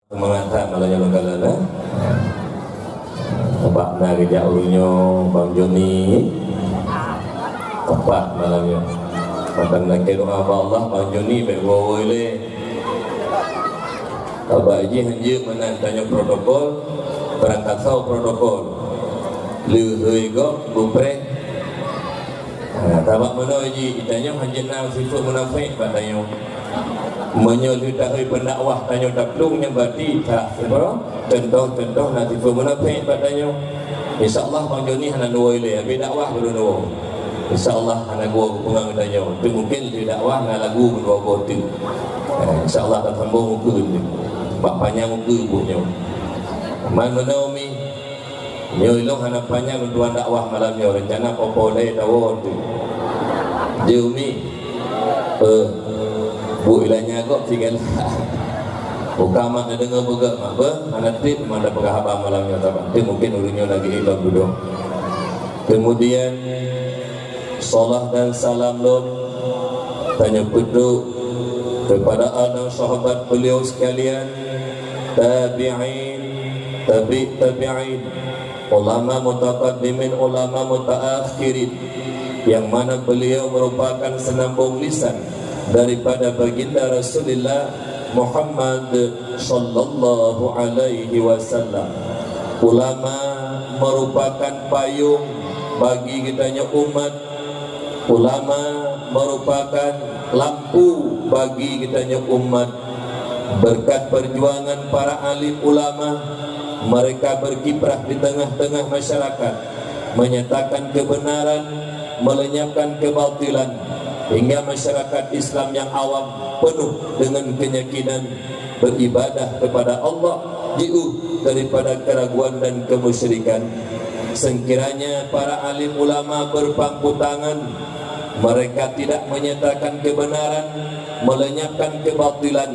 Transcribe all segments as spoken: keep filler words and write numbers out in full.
Seumangat that malam nyoe lôn kalon, eh? Teumpat na geujak uroe nyoe, Bang Joni. Teumpat malam nyoe. Mantong lakée doa bak Allah, Bang Joni bék woe-woe lé. Teuma jih hanjeuet meunan tanyoe protokol, beurangkasoe protokol. Lheueh gob beupreh. Ha, sabab meunoe jih, tanyoe hanjeuet na sifeuet munafék bak tanyoe. Meunyoe lheueh tahôi pendakwah tanyoe taplueng nyan, berarti sah sidroe contoh-contoh na sifeuet munafék bak tanyoe. Insya Allah Bang Joni hana neuwoe lé, habéh dakwah baru neuwoe. Insya Allah hana geuwoe geupeungang tanyoe. Tapi mungkin lheueh dakwah na lagu meudua boh teuk. Ha, insya Allah tasambong ukeue teuk. Bak panyang ukeue buet nyoe. Man meunoe mi. Nyoe ilong hana panyang lôn tuan dakwah malam nyoe, reuncana poh-poh lhèe tawoe teuk. Jeuet mi. Eh, bu ilanya gob tinggai lah. Buka mak neudeungoe peugah mak beuh, hana trép mak tapeugah haba malam nyoe, sabab mungkin ureueng nyoe lagèe ilong dudoe. Kemudian, salam dan salam lôn tanyoe peutrok kepada anak sahabat beliau sekalian, tabi'in, tabi' tabi'in, ulama mutaqaddimin, ulama mutaakhirin, yang mana beliau merupakan senambung lisan daripada Baginda Rasulullah Muhammad sallallahu alaihi wasallam. Ulama merupakan payung bagi geutanyoe umat. Ulama merupakan lampu bagi geutanyoe umat. Berkat perjuangan para alim ulama, mereka berkiprah di tengah-tengah masyarakat, menyatakan kebenaran, melenyapkan kebatilan, hingga masyarakat Islam yang awam penuh dengan keyakinan beribadah kepada Allah, jiôh daripada keraguan dan kemusyrikan. Sekiranya para alim ulama berpangku tangan, mereka tidak menyatakan kebenaran, melenyapkan kebatilan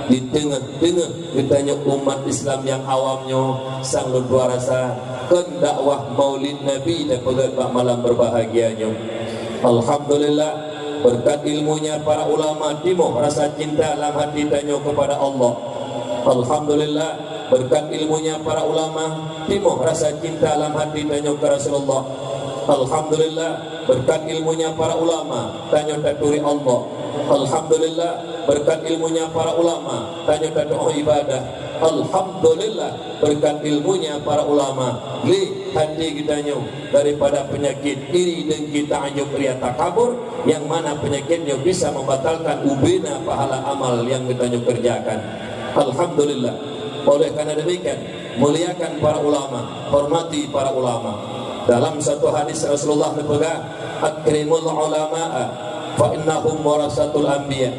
di tengah-tengah geutanyoe umat Islam nyang awam nyoe, sang lôn tuan rasa kon dakwah Maulid Nabi tapeugét bak malam berbahagia nyoe. Alhamdulillah, berkat ilmunya para ulama timoh rasa cinta lam hati tanyoe kepada Allah. Alhamdulillah, berkat ilmunya para ulama timoh rasa cinta lam hati tanyoe keu Rasulullah. Alhamdulillah, berkat ilmunya para ulama tanyoe taturi Allah. Alhamdulillah, berkat ilmunya para ulama tanyoe tatu'oh ibadah. Alhamdulillah, berkat ilmunya para ulama lé hati geutanyoe daripada penyakit iri, dengki, ta'ajub, ria, takabur, yang mana penyakit nyoe bisa membatalkan ubena pahala amal yang geutanyoe kerjakan. Alhamdulillah. Oleh karena demikian, muliakan para ulama, hormati para ulama. Dalam satu hadis Rasulullah neupeugah, "Akrimul ulama'a fa innahum warasatul anbiya."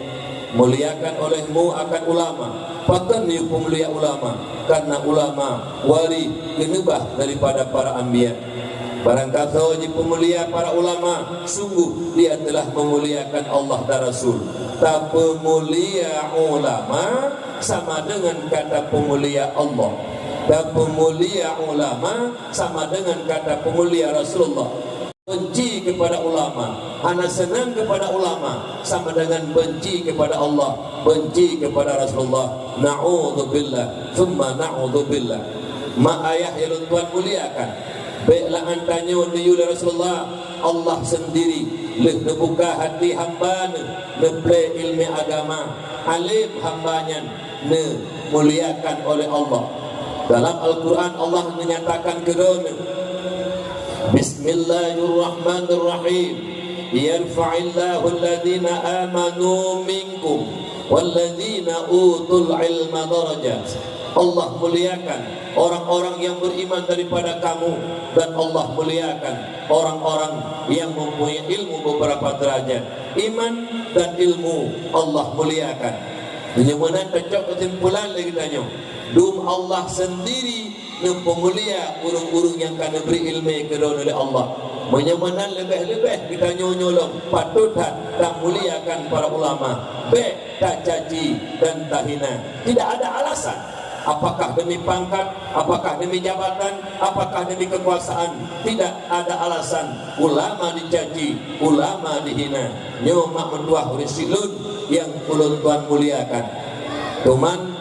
Muliakan olehmu akan ulama. Pakon yue peumulia ulama? Karena ulama waréh geuneubah daripada para anbiya. Barangkasoe jipeumulia para ulama, sungguh dia telah memuliakan Allah dan Rasul. Tapeumulia ulama sama dengan ka tapeumulia Allah. Tapeumulia ulama sama dengan ka tapeumulia Rasulullah. Benci kepada ulama, hana seunang kepada ulama, sama dengan benci kepada Allah, benci kepada Rasulullah. Na'udzubillah, tsumma na'udzubillah. Mak ayah nyang lôn tuan muliakan, bék la'an tanyoe neuyue lé Rasulullah, Allah sendiri lheueh neubuka hati hamba neuh, neuplé ileumèe agama, alim hamba nyan neumuliakan oleh Allah. Dalam Al-Quran Allah menyatakan keu droeneuh, Bismillahirrahmanirrahim. Yarfa'illahu alladhina amanu minkum walladhina utul ilma darajat. Allah muliakan orang-orang yang beriman daripada kamu, dan Allah muliakan orang-orang yang mempunyai ilmu beberapa derajat. Iman dan ilmu Allah muliakan. Meunyoe meunan tacok keusimpulan lé geutanyoe, dum Allah sendiri neupeumulia ureuëng-ureuëng nyang ka neubri ileumèe keudroe lé Allah. Meunyoe meunan leubeh-leubeh geutanyoe nyoe lom patôt that tamuliakan para ulama, bék tacaci dan tahina. Tidak ada alasan. Apakah demi pangkat, apakah demi jabatan, apakah demi kekuasaan, tidak ada alasan ulama dicaci, ulama dihina. Nyoe mak meutuah ureuëng syiek lôn nyang ulôn tuan muliakan. Cuman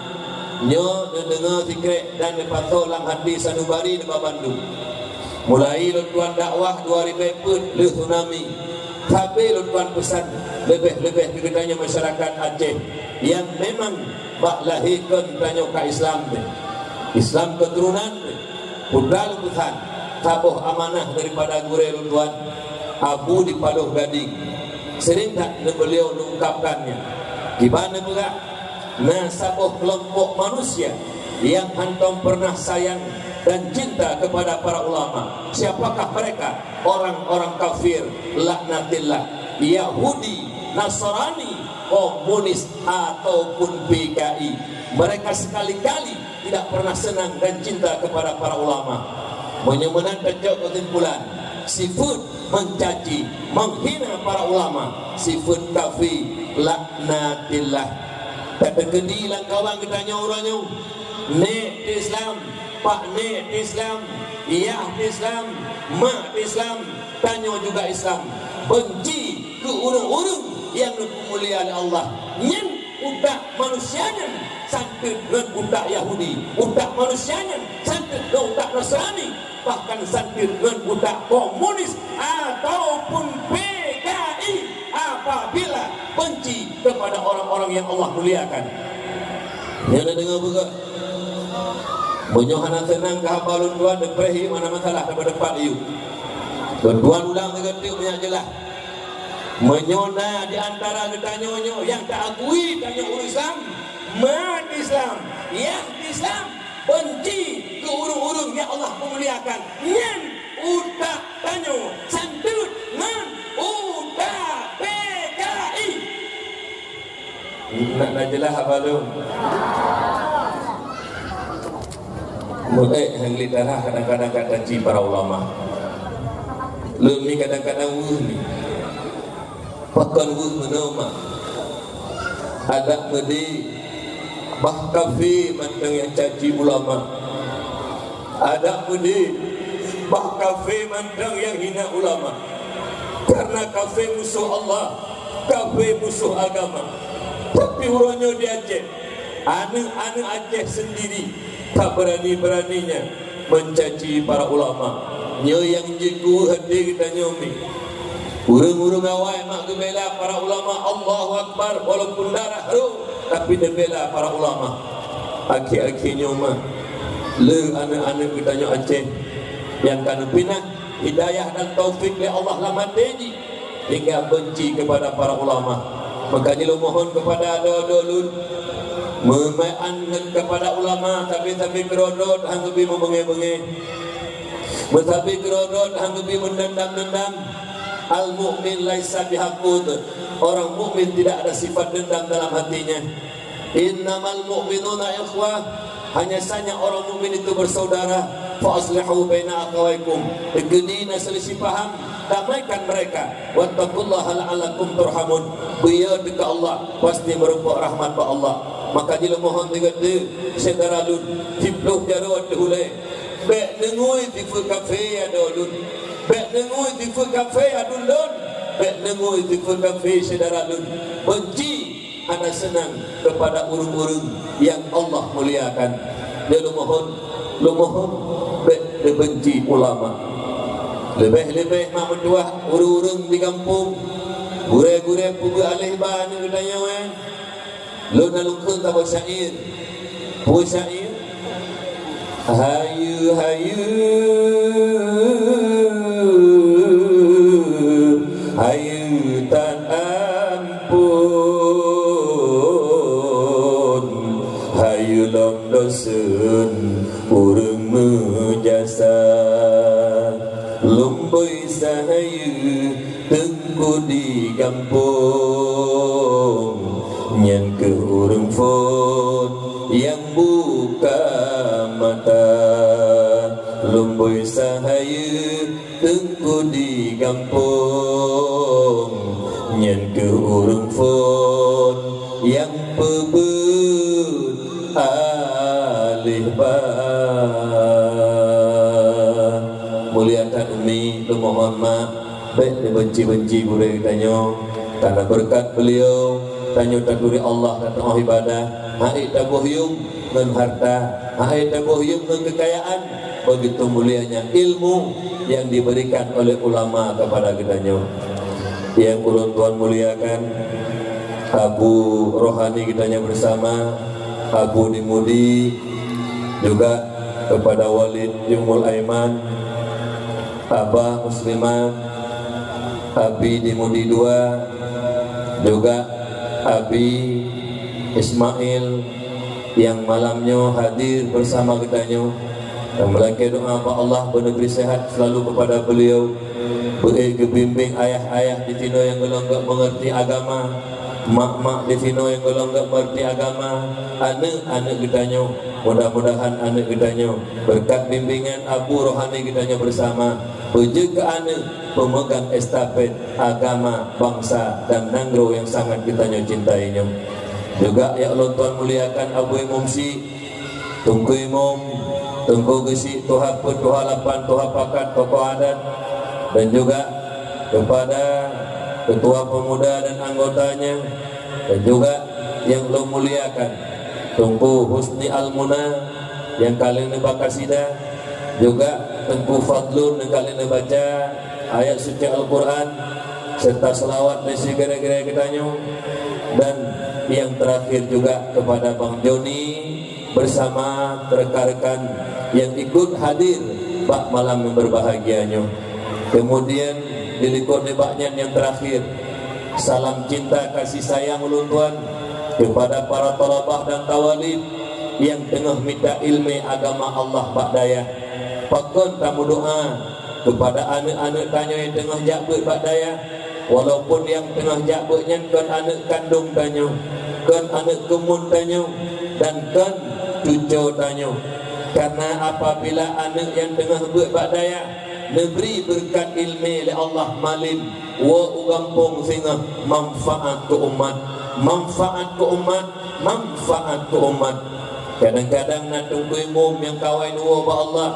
Nyoe neudeungoe sikrek dan neupasoe lam hati sanubari nibak bandum. Mulai lôn tuan dakwah dua ribèe peuet lheueh tsunami, sabe lôn tuan peusan leubeh-leubeh keu geutanyoe masyarakat Aceh nyang memang bak lahé kon tanyoe ka Islam deh. Islam keuturonan deh. Peue lôn peusan, saboh amanah daripada gurèe lôn tuan, Abu di Paloh Gading. Sering that beliau mengungkapkannya. Kiban neupeugah, na saboh kelompok manusia yang hantom pernah sayang dan cinta kepada para ulama. Siapakah mereka? Orang-orang kafir, laknatillah, Yahudi, Nasrani, komunis, ataupun P K I. Mereka sekali-kali tidak pernah senang dan cinta kepada para ulama. Meunyoe meunan tacok keusimpulan, sifeuet mencaci, menghina para ulama, sifeuet kafé, laknatillah. Tateukeudi lam kawan geutanyoe uroe nyoe, nèk Islam, pak nèk Islam, yah Islam, mak Islam, tanyoe juga Islam. Benci keu ureueng-ureueng nyang neupeumulia lé Allah. Nyan utak manusia nyan santeut ngon utak Yahudi, utak manusia nyan santeut ngon utak Nasrani, bahkan santeut ngon utak komunis ataupun P K I apabila benci kepada orang-orang yang Allah muliakan. Nyan neudeungoe beugöt. Meunyoe hana seunang keu haba lôn tuan, neupreh yue, hana masalah, teumpat yue. Lôn tuan ulang sigoe teuk meunyoe jeulaih. Meunyoe na di antara geutanyoe nyoe nyang taakui tanyoe ureueng Islam, mat Islam, yah Islam, benci keu ureueng-ureueng nyang Allah peumuliakan, nyan utak tanyoe santeut ngon utak P K I. Nak, nak jeulaih haba lôn? Meu'ék han lé darah kadang-kadang ka taci para ulama. Lôn ni kadang-kadang weueh ni. Pakon weueh meunoe ma. Adak meudeh bah kafé mantong nyang caci ulama. Adak meudeh bah kafé mantong nyang hina ulama. Karena kafé musoh Allah, kafé musoh agama. Tapi uroe nyoe di Aceh, aneuëk-aneuëk Aceh sendiri ka beurani-beuraninya mencaci para ulama. Nyoe nyang jeuet keu até geutanyoe mi. Ureuëng-ureuëng awai mak geubela para ulama, Allahu Akbar, walaupun darah roh, tapi neubela para ulama. Akhé-akhé nyoe mah, le aneuëk-aneuëk geutanyoe Aceh nyang ka neupinah hidayah dan taufik lé Allah lam até jih, hingga benci kepada para ulama. Maka jih lôn mohon kepada adoe-adoe lôn, meumeu'an kepada ulama, tapi-tapi keudroe-droe han geubi meubeungéh-beungéh. Meusabe keudroe-droe han geubi meudendam-dendam. Al-mu'min laisa bihaqud. Orang mukmin tidak ada sifat dendam dalam hatinya. Innamal mu'minuna ikhwah. Hanya saja orang mukmin itu bersaudara. Fa aslihu baina akhawaikum. Jika na selisih paham, damaikan mereka. Wattaqullaha la'allakum turhamun. Beuié teuka Allah, pasti meurumpok rahmat bak Allah. Maka jih lôn mohon teuka-teuka syedara lôn, siploh jaroe teuh ulée. Bék deungui sifeuet kafé adoe lôn. Bék deungui sifeuet kafé aduen lôn. Bék deungui sifeuet kafé syedara lôn. Benci hana seunang keupada ureuëng-ureuëng nyang Allah muliakan. Nyoe lôn mohon, lôn mohon, bék neubenci ulama. Leubeh-leubeh mak meutuwah ureuëng-ureuëng di gampông, gurée-gurée peubeuet aléh ba aneuëk geutanyoe. Lôn na lôn kheun saboh syair. Peue syair? Hayeue, hayeue, hayeue tan amphon, hayeue lom doseuen ureuëng meujasa. Lom bui sahayeue teungku di gampông, nyan keuh ureuëng phon nyang buka mata. Lom bui sahayeue teungku di gampông, nyan keuh ureuëng phon nyang peubeuet aléh ba. Mulia that umi, lôn mohon mak, bék neubenci-benci gurée geutanyoe. Karena beureukat beuliau, tanyoe taturi Allah dan teu'oh ibadah. Hana taboh yuem ngon harta, hana taboh yuem ngon keukayaan, begitu mulianya ilmu yang diberikan oleh ulama kepada geutanyoe. Yang ulôn tuan muliakan, Abu Rohani geutanyoe bersama, Abu Dimudi, juga kepada Walid Yumul Aiman, Abah Muslimat, Abi Dimudi dua, juga Abi Ismail yang malam nyoe hadir bersama geutanyoe. Dan meulakée doa bak Allah beuneubri sehat selalu kepada beliau. Beuék geubimbing ayah-ayah di sinoe nyang golom gét mengerti agama, mak-mak di sinoe nyang golom gét mengerti agama, aneuk-aneuk geutanyoe. Mudah-mudahan aneuk geutanyoe, berkat bimbingan Abu Rohani geutanyoe bersama, beujeuet keu aneuk pemegang estafet agama, bangsa, dan nanggroe nyang sangat geutanyoe cintai nyoe. Juga nyang ulôn tuan muliakan Abu Imum Syik, Teungku Imum, Teungku Geuchik, Tuha Peuet, Tuha Lapan, Tuha Pakat, tokoh adat, dan juga kepada ketua pemuda dan anggotanya, dan juga nyang ulôn muliakan Teungku Husni Al-Muna nyang ka lheueh neubaca kasida, juga Teungku Fadlun nyang ka lheueh neubaca ayat suci Al-Quran serta selawat dari si gurée-gurée geutanyoe, dan yang terakhir juga kepada Bang Joni bersama rekan-rekan yang ikut hadir bak malam yang berbahagia nyoe. Kemudian, di likot nibak nyan yang terakhir, salam cinta kasih sayang ulôn tuan kepada para thalabah dan thawalib yang teungoh mita ileumé agama Allah bak dayah. Pakon tameudoa kepada aneuk-aneuk tanyoe nyang teungoh jak beuet bak dayah, walaupun nyang teungoh jak beuet nyan kon aneuk kandong tanyoe, kon aneuk keumuen tanyoe, dan kon cucoe tanyoe. Karena apabila aneuk nyang teungoh beuet bak dayah neubri beureukat ileumé lé Allah malem, woe u gampông singoh, manfaat keu umat, manfaat keu umat, manfaat keu umat. Kadang-kadang na Teungku Imum nyang ka awai neuwoe bak Allah,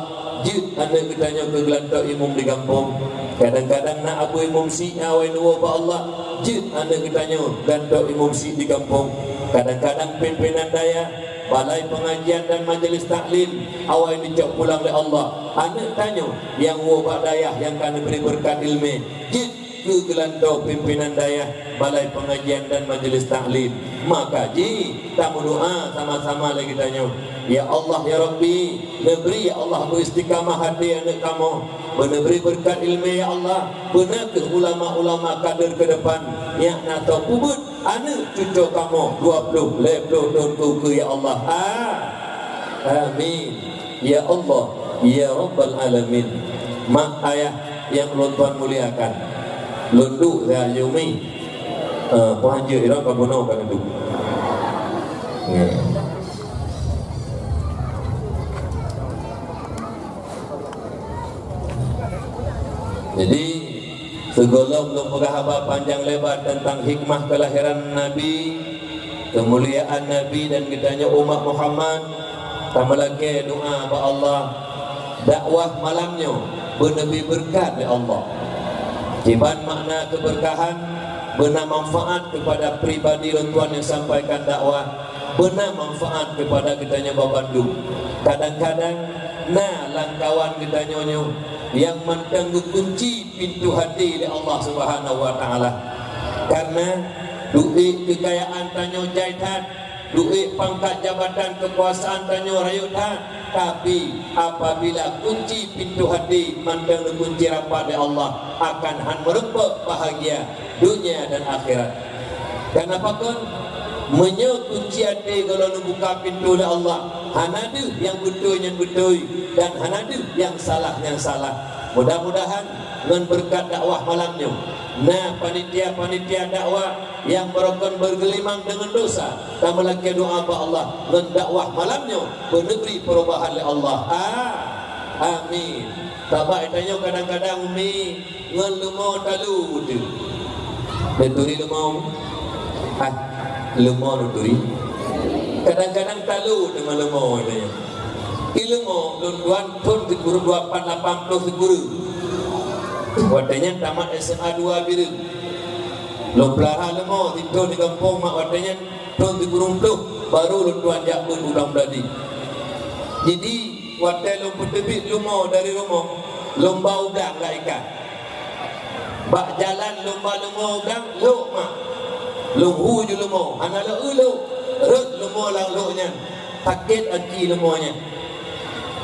jeuet aneuk geutanyoe keu geulantoe imum di gampông. Kadang-kadang na Abu Imum Syik nyang awai neuwoe bak Allah, jeuet aneuk geutanyoe geulantoe imum syik di gampông. Kadang-kadang pimpinan dayah, balai pengajian dan majelis taklim awai neucok pulang lé Allah aneuk tanyoe nyang woe bak dayah nyang ka neubri beureukat ileumé, jeuet keu geulantoe pimpinan dayah, balai pengajian dan majelis taklim. Maka jih tameudoa sama-sama lé geutanyoe, "Ya Allah, ya Rabbi, neubri, ya Allah, beuistiqamah até aneuk kamoe, beuneubri beureukat ileumé, ya Allah, beuna kheueh ulama-ulama kader keu depan nyang na teupeubeuet aneuk cucoe kamoe dua ploh lhée ploh thon keu, ya Allah." Ah. Amin. Ya Allah, ya Rabbal Alamin. Mak ayah nyang ulôn tuan muliakan, lôn duek saja umi. Eh, puhan jeuet, irong ka bunoe ka duek. Ya. Jadi, sigohlom lôn peugah haba panjang lebar teuntang hikmah keulahiran Nabi, keumuliaan Nabi dan geutanyoe umat Muhammad, tameulakée doa bak Allah. Dakwah malam nyoe beuneubri beureukat lé Allah. Kiban makna keubeureukahan, beuna manfaat keupada pribadi lôn tuan nyang sampaikan dakwah, beuna manfaat keupada geutanyoe bandum. Kadang-kadang na lamkawan geutanyoe nyoe nyang mantong geukunci pintoe até lé Allah Subhanahu wa Taala. Karena duek keukayaan tanyoe jai that, duek pangkat jabatan keukuasaan tanyoe rayeuk that, tapi apabila kunci pintoe até mantong neukunci rapat lé Allah, akan hán meurumpok bahagia donya dan akhirat. Karena pakon? Meunyoe kunci até gohlom neubuka pintoe lé Allah, hana deuh nyang beutôi nyan beutôi, dan hana deuh nyang salah nyan salah. Mudah-mudahan ngon beureukat dakwah malam nyoe, na panitia-panitia dakwah nyang beurukon beugeulimang deungon dosa, tameulakée doa bak Allah ngon dakwah malam nyoe beuneubri peurubahan lé Allah. Ah, amin. Sabab tanyoe kadang-kadang umi ngon leumo talu teuh. Neuturi leumo? Ah, leumo neuturi. Kadang-kadang talu teuh ngon leumo tanyoe. Ileumo lôn tuan thon sikureueng dua pat lapan ploh sikureueng. Watée nyan tamat S M A dua Bireuen. Lôn peulara leumo sithon di gampông mak watée nyan thon sikureueng ploh. Baru lôn tuan jak beuet udang beuradi. Jadi, watèe lôn peuteubiet leumo dari rumoh, lôn ba udang lam ikat. Bak jalan lôn ba leumo udang, lhok mak. Lôn hu ju leumo, hana lhok-lhok. Rhot leumo lam lhok nyan. Sakét aci leumo nyan.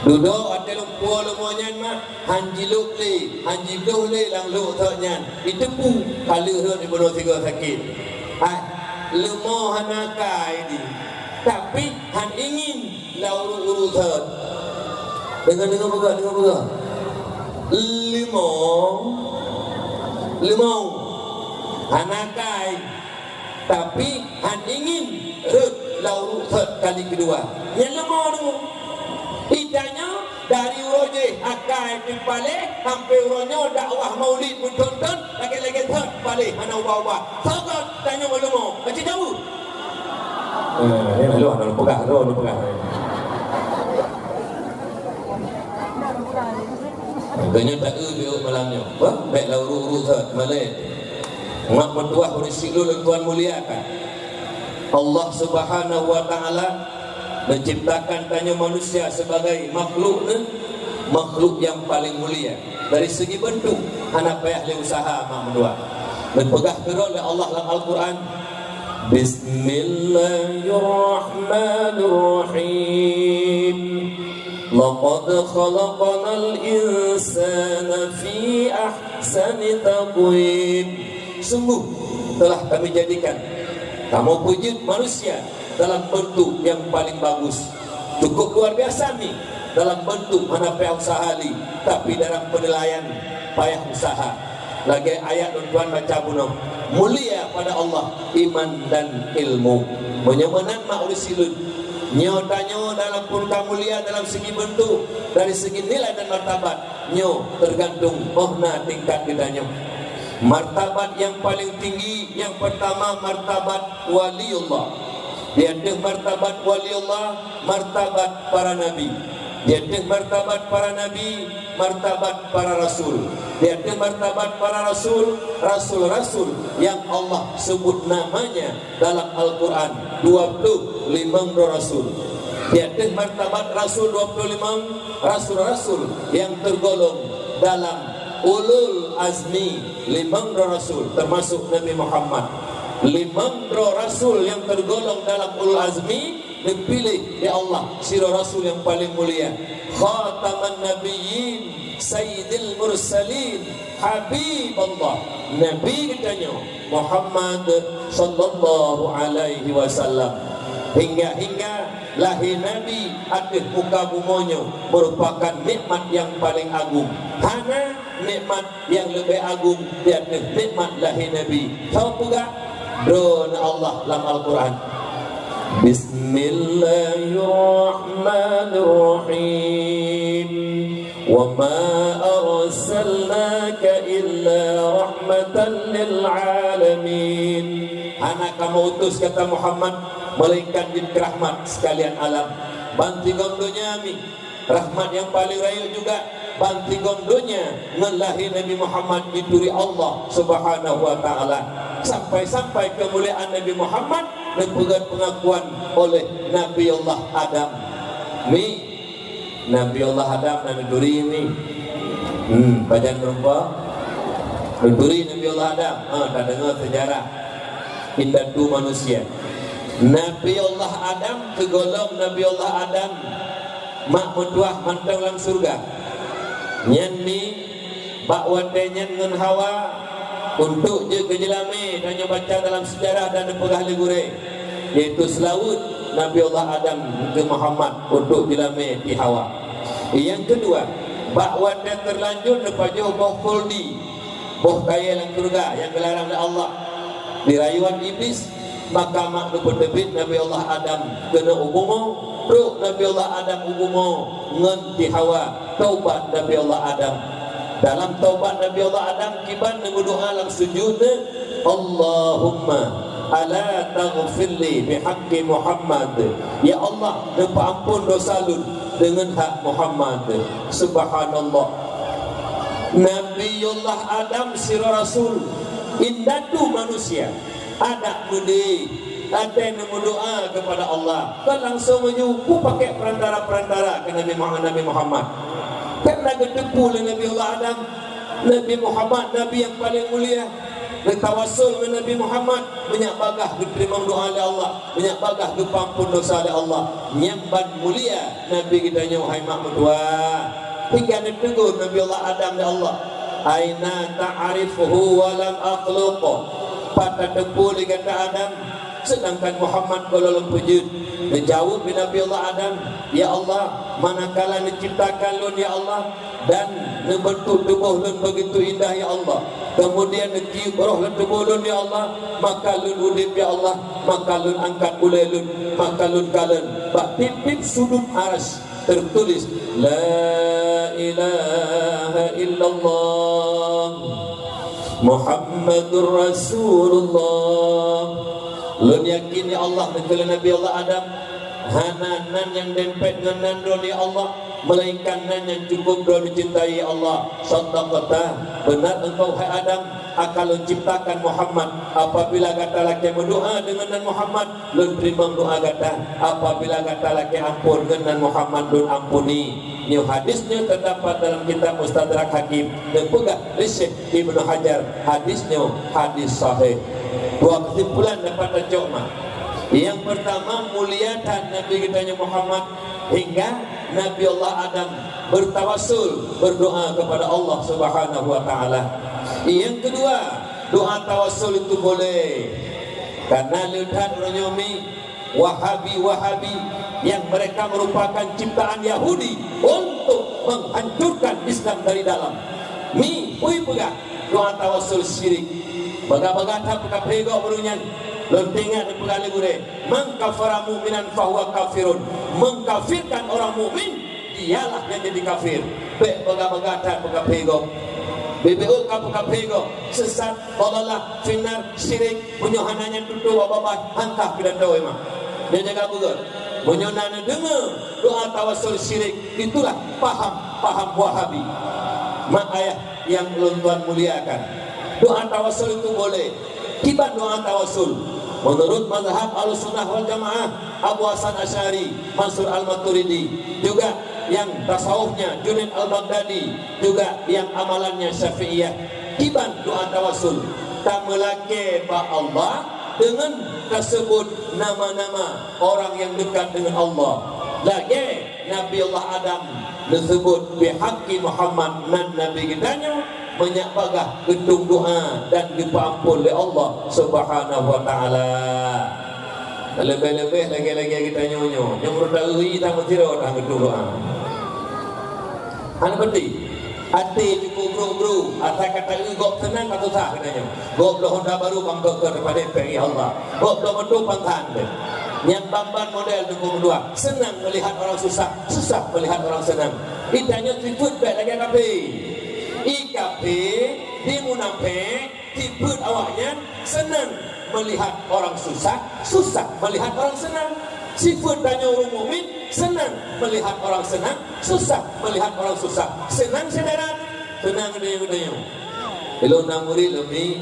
Dudoe watèe lôn puwoe leumo nyan mak, han jilôp lé, han jibloh lé lam lhok sot nyan. Jiteupeue ka lheueh rhot ibunoe sigoe sakét. Hai, leumo hana akai di. Tapi han ingin lam ureueng-ureueng sot. Deungoe, deungoe peugah, deungoe peugah. Leumo, leumo hana akai. Tapi han ingin rhot lam ureueng sot kali keudua. Nyan leumo tu. Itanyoe dari uroe jih akai pih paléh, sampai uroe nyoe dakwah maulid meuthon-thon, lagèe-lagèe sot paléh hana ubah-ubah. Soe sot tanyoe leumo? Aci tahu? Eh, ya, lu ada peugah, lu ada peugah. Geutanyoe taeu di malam nyoe. Bah, bèk lam ureueng-ureueng sot, malèe. Mak meutuah ureueng syiek lôn tuan muliakan. Allah Subhanahu wa Ta'ala menciptakan tanyoe manusia sebagai makhluk ni, makhluk yang paling mulia. Dari segi bentuk, hana payah lé usaha mak meutuah. Neupeugah keudroe lé Allah lam Al-Quran, Bismillahirrahmanirrahim. Laqad khalaqnal insana fi ahsani taqwim. Sungguh telah Kami jadikan kamoe peujeuet manusia dalam bentuk yang paling bagus. Cukup luar biasa mi dalam bentuk hana payah usaha lé, tapi dalam penilaian payah usaha. Lagèe ayat lôn tuan baca bunoe, mulia pada Allah iman dan ilmu. Meunyoe meunan mak ureueng syiek lôn, nyoe tanyoe dalam pun ka mulia dalam segi bentuk, dari segi nilai dan martabat, nyoe teugantung óh na tingkat geutanyoe. Martabat nyang paleng tinggi, nyang peurtama martabat waliullah. Di ateueh martabat waliullah, martabat para nabi. Di ateueh martabat para nabi, martabat para rasul. Di ateueh martabat para rasul, rasul-rasul nyang Allah seubut namanya dalam Al-Quran dua ploh limong droe rasul. Di ateueh martabat rasul dua ploh limong, rasul-rasul nyang teugolong dalam ulul azmi limong droe rasul, teumasok Nabi Muhammad. Limong droe rasul nyang teugolong dalam ulul azmi neupiléh lé Allah sidroe rasul nyang paleng mulia, khataman nabiyyin, sayyidil mursalin, habiballah, Nabi geutanyoe Muhammad sallallahu alaihi wasallam. Hingga-hingga lahé Nabi ateueh muka bumoe nyoe meurupakan nikmat nyang paleng agung. Hana nikmat nyang leubeh agung di ateueh nikmat lahé Nabi. Soe peugah? Droeneuh Allah lam Al-Quran. Bismillahirrahmanirrahim. Wa ma arsalnaka illa rahmatan lil alamin. Hana Kamoe utus kata Muhammad melainkan jeuet keu rahmat sekalian alam. Bansigom donya mi. Rahmat nyang paleng rayeuk juga, bansigom donya ngon lahé Nabi Muhammad jituri Allah Subhanahu wa Ta'ala. Sampai-sampai keumuliaan Nabi Muhammad neupeugèt peungakuan oleh Nabi Allah Adam. Mi, Nabi Allah Adam na neuturi mi. Hmm, pajan meureumpok? Neuturi Nabi Allah Adam. Ha, tadeungö seujarah indatu manusia. Nabi Allah Adam, keugolom Nabi Allah Adam mak meutuah mantong lam syeuruga. Nyan mi bak watèe nyan ngon Hawa untuk jeuet keu jeulamé, tanyoe baca dalam seujarah dan neupeugah lé gurèe, yaitu seulaweuet Nabi Allah Adam keu Muhammad untuk jeulamé di Hawa. Nyang keudua, bak watèe teulanjut neupajoh boh khuldi, boh kayèe lam syeuruga nyang geularang lé Allah. Di rayuan Iblis, maka mak neupeuteubiet Nabi Allah Adam keuneuk u bumoe, trok Nabi Allah Adam u bumoe ngon si Hawa, taubat Nabi Allah Adam. Dalam taubat Nabi Allah Adam, kiban neumeudoa lam sujud, "Allahumma ala taghfirli bihaqqi Muhammad." Ya Allah, neupeuampon dosa lôn deungon hak Muhammad. Subhanallah. Nabiullah Adam sidroe rasul, indatu manusia, adak meudeh, Até neumeudoa keupada Allah, kon langsong meunyoe peupaké peurantara-peurantara keu Nabi Muhammad, Nabi Muhammad. Kan na geuteupeue lé Nabi Allah Adam, Nabi Muhammad, Nabi nyang paleng mulia, geutawassul ngon Nabi Muhammad, meunyak bagaih geuteurimong doa lé Allah, meunyak bagaih geupeuampon dosa lé Allah. Nyan ban mulia Nabi geutanyoe, hai mak meutuah. Hingga neuteugur Nabi Allah Adam lé Allah, "Aina ta'rifuhu wa lam akhluq?" Pat tateupeue lé gata Adam, seudangkan Muhammad gohlom lom peujeuet? Neujaweueb lé Nabi Allah Adam, "Ya Allah, manakala neuciptakan lôn, ya Allah, dan neubeuntuk tuboh lôn begitu indah, ya Allah, kemudian neutiup roh lam tuboh lôn, ya Allah, maka lôn udeb, ya Allah, maka lôn angkat ulée lôn, maka lôn kalon bak tieb-tieb sudut Arasy teutuléh, 'La ilaha illallah Muhammadur Rasulullah.'" Lôn yakin, ya Allah, neukheun lé Nabi Allah Adam, hana nan nyang dempet ngon nan Droeneuh, ya Allah, melainkan nan nyang cukup Droeneuh cintai, ya Allah. "Shaddaqta, beuna engkau, hai Adam, akan lôn ciptakan Muhammad. Apabila gata lakée meudoa deungon nan Muhammad, lôn teurimong doa gata. Apabila gata lakée ampon ngon nan Muhammad, lôn ampuni." Nyoe hadis nyoe teudapat dalam kitab Mustadrak Hakim, neupeugah lé Syekh Ibnu Hajar, hadis nyoe hadis sahih. Dua keusimpulan dapat tacok mak. Nyang peurtama, mulia that Nabi geutanyoe Muhammad, hingga Nabi Allah Adam beutawassul, beudoa keupada Allah Subhanahu wa Taala. Nyang keudua, doa tawassul itu boleh. Karena le that uroe nyoe mi Wahabi-Wahabi yang mereka merupakan ciptaan Yahudi untuk menghancurkan Islam dari dalam. Mi, peue peugah doa tawassul syirik. Bagah-bagah that peukafé gob ureuëng nyan. Lôn teuingat neupeugah lé gurée, "Man kafara mu'minan fahuwa kafirun." Mengkafirkan orang mukmin, dialah yang jadi kafir. Bék bagah-bagah that peukafé gob. Bibeuet ka peukafé gob. Sesat, dhalalah, finnar, syirik, meunyoe hana nyan tutoe babah, hangkah pidato imam. Nyoe jaga beugét. Meunyoe na neudeungoe doa tawassul syirik, itulah paham-paham Wahabi. Mak ayah yang ulôn tuan muliakan, doa tawassul itu boleh. Kiban doa tawassul? Menurut mazhab Ahlussunnah wal Jamaah, Abu Hasan Asy'ari, Mansur Al-Maturidi, juga yang tasawufnya Junaid Al-Baghdadi, juga yang amalannya Syafi'iyah. Kiban doa tawassul? Tameulakée bak Allah deungon taseubut nama-nama orang yang dekat dengan Allah. Lagée Nabi Allah Adam neuseubut, "Bihaqqi Muhammad," nan Nabi geutanyoe, meunyak bagah geutung doa dan geupeuampon lé Allah Subhanahu wa Taala. Leubeh-leubeh lagée-lagée geutanyoe nyoe, nyang meureuta ui that meusidroe that geutung doa. Hana peuti. Até cukup bro-bro, asai ka taeu gob seunang ka susah geutanyoe. Gob bloe honda baru bang keu keu daripada péng, ya Allah. Gob bloe moto pangsan deh. Nyang ban-ban model dukung dua. Senang melihat orang susah, susah melihat orang senang. Itanyoe sifeuet bék lagée kafé. I kafé, di munafék, sifeuet awaknyan senang melihat orang susah, susah melihat orang senang. Sifeuet tanyoe ureuëng mukmin senang melihat orang senang, susah melihat orang susah. Senang syedara, senang deunyoe-deunyoe. Ilôn na murit lom mi,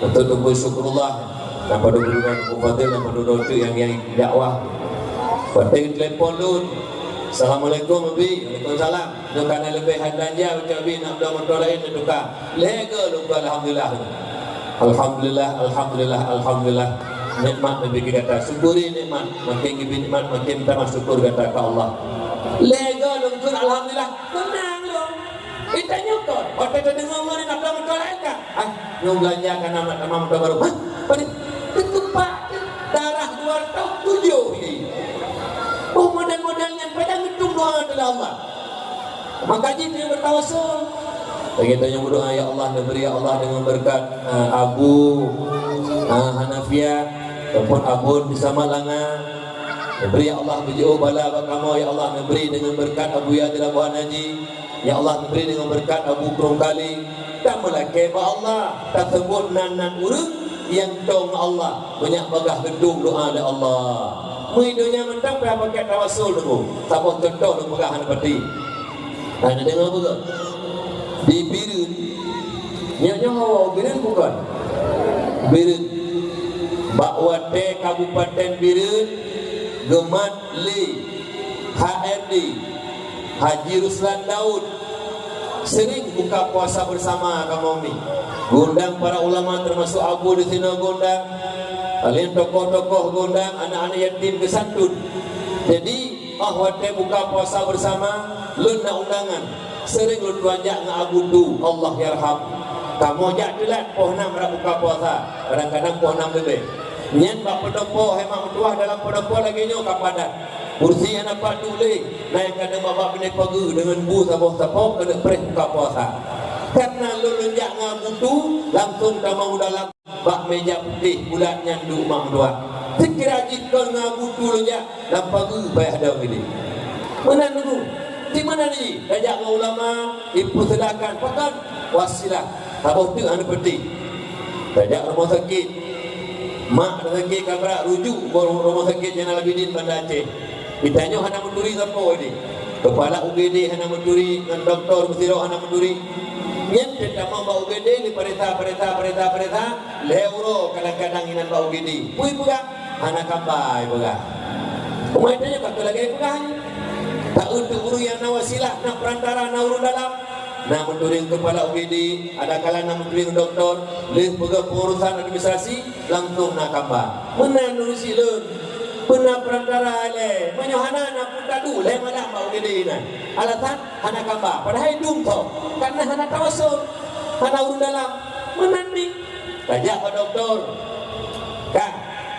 untuk tunggu syukurullah. Napa dulu dengan Abu Fadil, napa dulu tu yang, yang dakwah. Watée telepon lôn, "Assalamualaikum, Abi." "Waalaikumsalam." Nyoe kana leubeh hai belanja, ucap Abi, nak beudoh moto laén neutuka. Lego lôn, alhamdulillah. Alhamdulillah, alhamdulillah, alhamdulillah. Nikmat Nabi gata. Syukuri nikmat. Makin gibi nikmat, makin tambah syukur gata ke Allah. Lego lôn, alhamdulillah. Tenang lôn. Kita nyukon. Otak terdengar mana nak beudoh moto laén kan? Ah, nyoe belanja kana nak tamah moto baru. Hah? Pada ketupat darah dua ratus tujuh ini. Oh, model-model nyan padahal ngitung doa dalam Allah. Maka jih dia bertawassul. Lagi tanya berdoa, "Ya Allah, neubri, ya Allah, dengan berkat, eh, Abu, eh, Hanafiah, ataupun Abon di Samalanga. Neubri, ya Allah, beujeuet bala bak kamoe, ya Allah, neubri dengan berkat Abu Yadil Abu Hanaji. Ya Allah, neubri dengan berkat Abu Krung Kali." Dan meulakée bak Allah, tasebut nan-nan ureuëng nyang tong Allah, meunyak bagah geutung doa lé Allah. Mui donya mantong payah pakai tawassul tu. Saboh contoh lôn peugah hana pati. Hana deungoe beugét. Di Bireuen. Nyoe-nyoe Bireuen bukan? Bireuen. Bak watée Kabupaten Bireuen geumat lé H R D Haji Ruslan Daud, sering buka puasa bersama kamoe mi. Geuundang para ulama, teumasok Abu di sinoe geuundang, laén tokoh-tokoh geuundang, aneuk-aneuk yatim geusantun. Jadi, oh watée buka puasa bersama, lôn na undangan. Sering lôn tuan jak ngon Abu Tu, Allah yarham. Kamoe jak teulat poh nam rab buka puasa, kadang-kadang poh nam leubeh. Nyan bak peudopo, hai mak meutuah, dalam peudopo lagée nyoe ka padat. Kursi hana pat duek lé, na nyang ka neubak-bak binéh pageue deungon bu saboh sapong keuneuk preh buka puasa. Karena lôn lôn jak ngon Abu Tu, langsung tamong u dalam. Bak méja putéh bulat nyan duek mak meutuah. Seukira jih kon ngon Abu Tu lôn jak, lam pageue payah dong ideh. Meunan nunggu. Di meunan jih, tajak ngon ulama, ipeuseudahkan, pakon wasilah, saboh teuk hana peutéh. Tajak rumoh sakét. Mak sakét ka brat, rujuk u rumoh sakét Zainal Abidin Banda Aceh. Geutanyoe hana meuturi sapo ideh. Keupala U G D hana meuturi, ngon dokto meusidroe hana meuturi. Nyan teutamong bak U G D, diparesa, paresa, paresa, paresa, lhée uroe kadang-kadang inan bak U G D. Peue peugah? Hana kamba peugah. Umat tanyoe ka lagée peugah nyoe. Taeu teuh ureuëng nyang na wasilah, na peurantara, na ureuëng dalam. Na meuturi keupala U G D, ada kala na meuturi dokto, lheueh peugah pengurusan administrasi, langsung na kamba. Meunan ureuëng sileuen, beuna peurantara ilée. Meunyoe hana na pun tadu, lhée malam bak U G D inan. Alasan hana kamba, padahai dum tho, karena hana tawasul, hana ureuëng dalam. Meunan ni. Tajak bak dokto. Kah,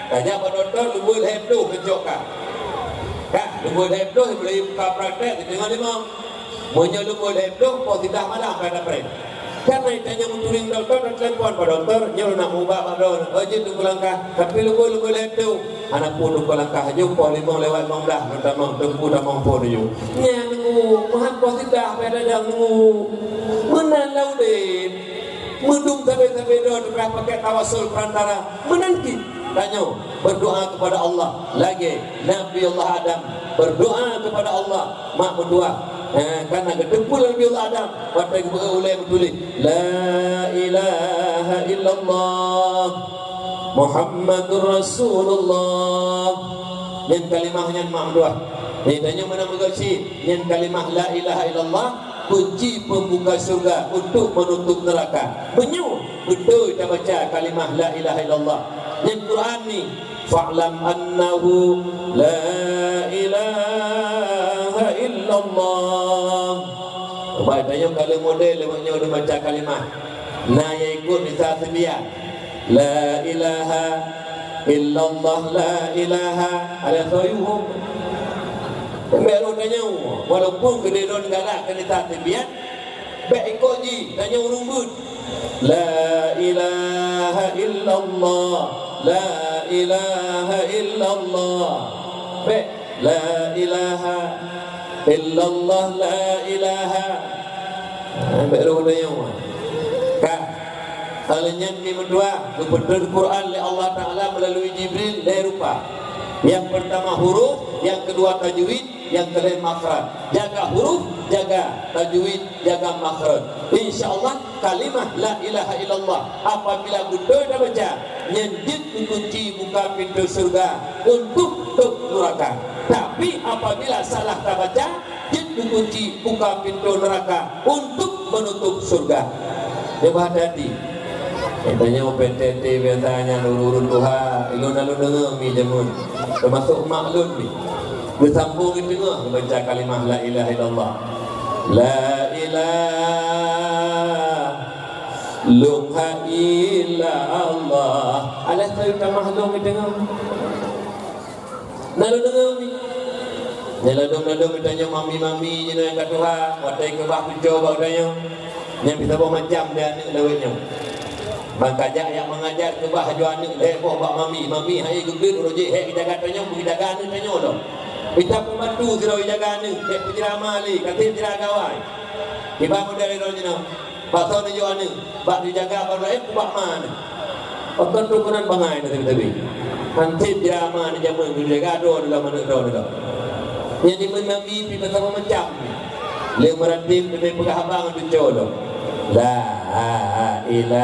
tajak bak dokto, lubui lhée ploh keucok kah. Kah, lubui lhée ploh, boleh buka praktek, keuteungoh limong. Meunyoe lubui lhée ploh, poh sidah malam ka dapreh. Kan tanyoe meuturi dokto, dan telepon bak dokto, nyoe na muba bak droe, "Oh, jeuet Teungku Langkah, tapi lubui-lubui lhée ploh." Hana peue Teungku Langkah, jeuet poh limong lewat limong blah, tamong Teungku tamong phon nyoe. Nyan nunggu, meuhan poh sidah, pada dang nunggu. Meunan lam udeb. Meudum sabe-sabe droe teuka pakai tawasul peurantara. Meunan cit tanyoe berdoa kepada Allah lagée Nabi Allah Adam berdoa kepada Allah, mak meutuah. Eh, karena geuteupeue Nabi Allah Adam, watée geubeuet ulée meutuléh, "La ilaha illallah Muhammadur Rasulullah." Nyan kalimah nyan mak meutuah. Jadi tanyoe meunan meugoci, nyan kalimah la ilaha illallah kunci pembuka surga untuk menutup neraka. Meunyoe beutôi tabaca kalimah la ilaha illallah. Nyan Quran ni, "Fa'lam annahu la ilaha illallah." Baik, tanyoe kalau model lewat nyoe dia baca kalimah. Nah, ya ikut misal sebian. La ilaha illallah, la ilaha ala sayuhum. Bék rot tanyoe, walaupun keudeh droe galak keu nita teubiet, bék ikot jih, tanyoe ureuëng beuet. La ilaha illallah, la ilaha illallah. Bék, la ilaha illallah, la ilaha. Ha, bék rot tanyoe. Ka. Hal nyan meutuah, geupeutrön Quran lé Allah Taala melalui Jibril lhée rupa. Yang pertama huruf, yang kedua tajwid, yang kelima makhraj. Jaga huruf, jaga tajwid, jaga makhraj. Insya Allah kalimah la ilaha illallah apabila beutôi tabaca, nyan jeuet keu kunci buka pintoe syeuruga untuk tôb nuraka. Tapi apabila salah tabaca, jeuet keu kunci buka pintoe nuraka untuk menutup syeuruga. Cuba hati-hati. Tanyoe P T T biasanya ureuëng tuha, ilôn na lôn deungoe mi jameun. Teumasok mak lôn ni. Geusambong di teungoh baca kalimah la ilaha illallah. La ilaha illallah. Alah saya tamah lôn di teungoh. Na lôn deungoe mi. Nyan ladôm-ladôm geutanyoe mami-mami jinoe nyang ka tuha, watée keubah tuco bak geutanyoe. Nyan bisa boh macam di aneuëk lawét nyoe. Ban kajak nyang mengajar keubah laju aneuëk lhée boh bak mami. Mami hai geugleuet uroe jih hék geujaga tanyoe, geujaga aneuëk tanyoe lom. Bisa pembantu sidroe jaga aneuëk, hék peuceramah lé, ka sép ceramah gawai. Kiban model droe jinoe. Pakon neujok aneuëk, bak neujaga barô laén, bak ma neuh. Pakon tu keunan bangai na teubi-teubi. Hansip jih ma neuh jameun neujaga droe dalam aneuëk droe neuh. Nyan di meunan mami pih meutamah macam. Lé meuratim leubeh peugah haba ngon tuco lom. La ilaha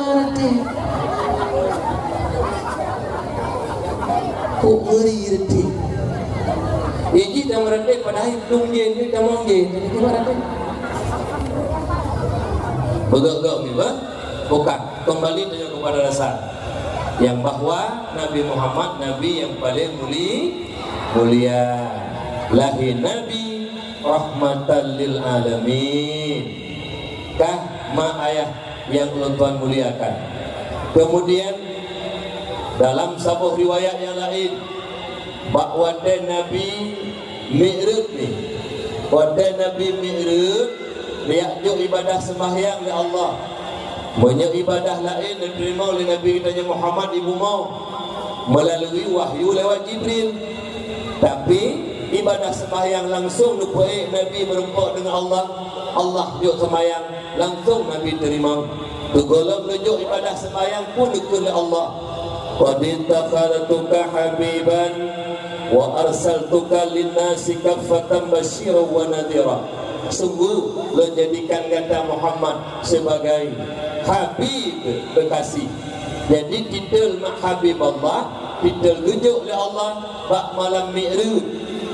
Meureudeh. Kok ngeuri reudeh. Iji dan meureudeh padahai dum jén, ni tamong jén. Jadi meureudeh. Beugok-gok ni, bah? Bukan. Kembali tanya kepada dasar. Yang bahwa Nabi Muhammad Nabi yang paling muli-, mulia. Lahé Nabi rahmatan lil alamin. Kah ma ayah yang ulôn tuan muliakan. Kemudian, dalam saboh riwayat yang lain, bak watée Nabi Mi'raj ni, watée Nabi Mi'raj, neujak jok ibadah seumbahyang lé Allah. Meunyoe ibadah laén neuteurimong lé Nabi geutanyoe Muhammad di bumoe, meulalu wahyu lewat Jibril. Tapi, ibadah seumbahyang langsong neupeuék Nabi meurumpok deungon Allah, Allah jok seumayang, langsong Nabi teurimong. Sigohlom neujok ibadah seumayang pun neukheun lé Allah, "Qad ittakhadtuka habiban wa arsaltuka linnasi kaffatan basyiran wa nadhira." Sungguh, Lôn jadikan gata Muhammad sebagai Habib kekasih. Jadi, titel Habib Allah, titel geujok lé Allah bak malam Mi'raj,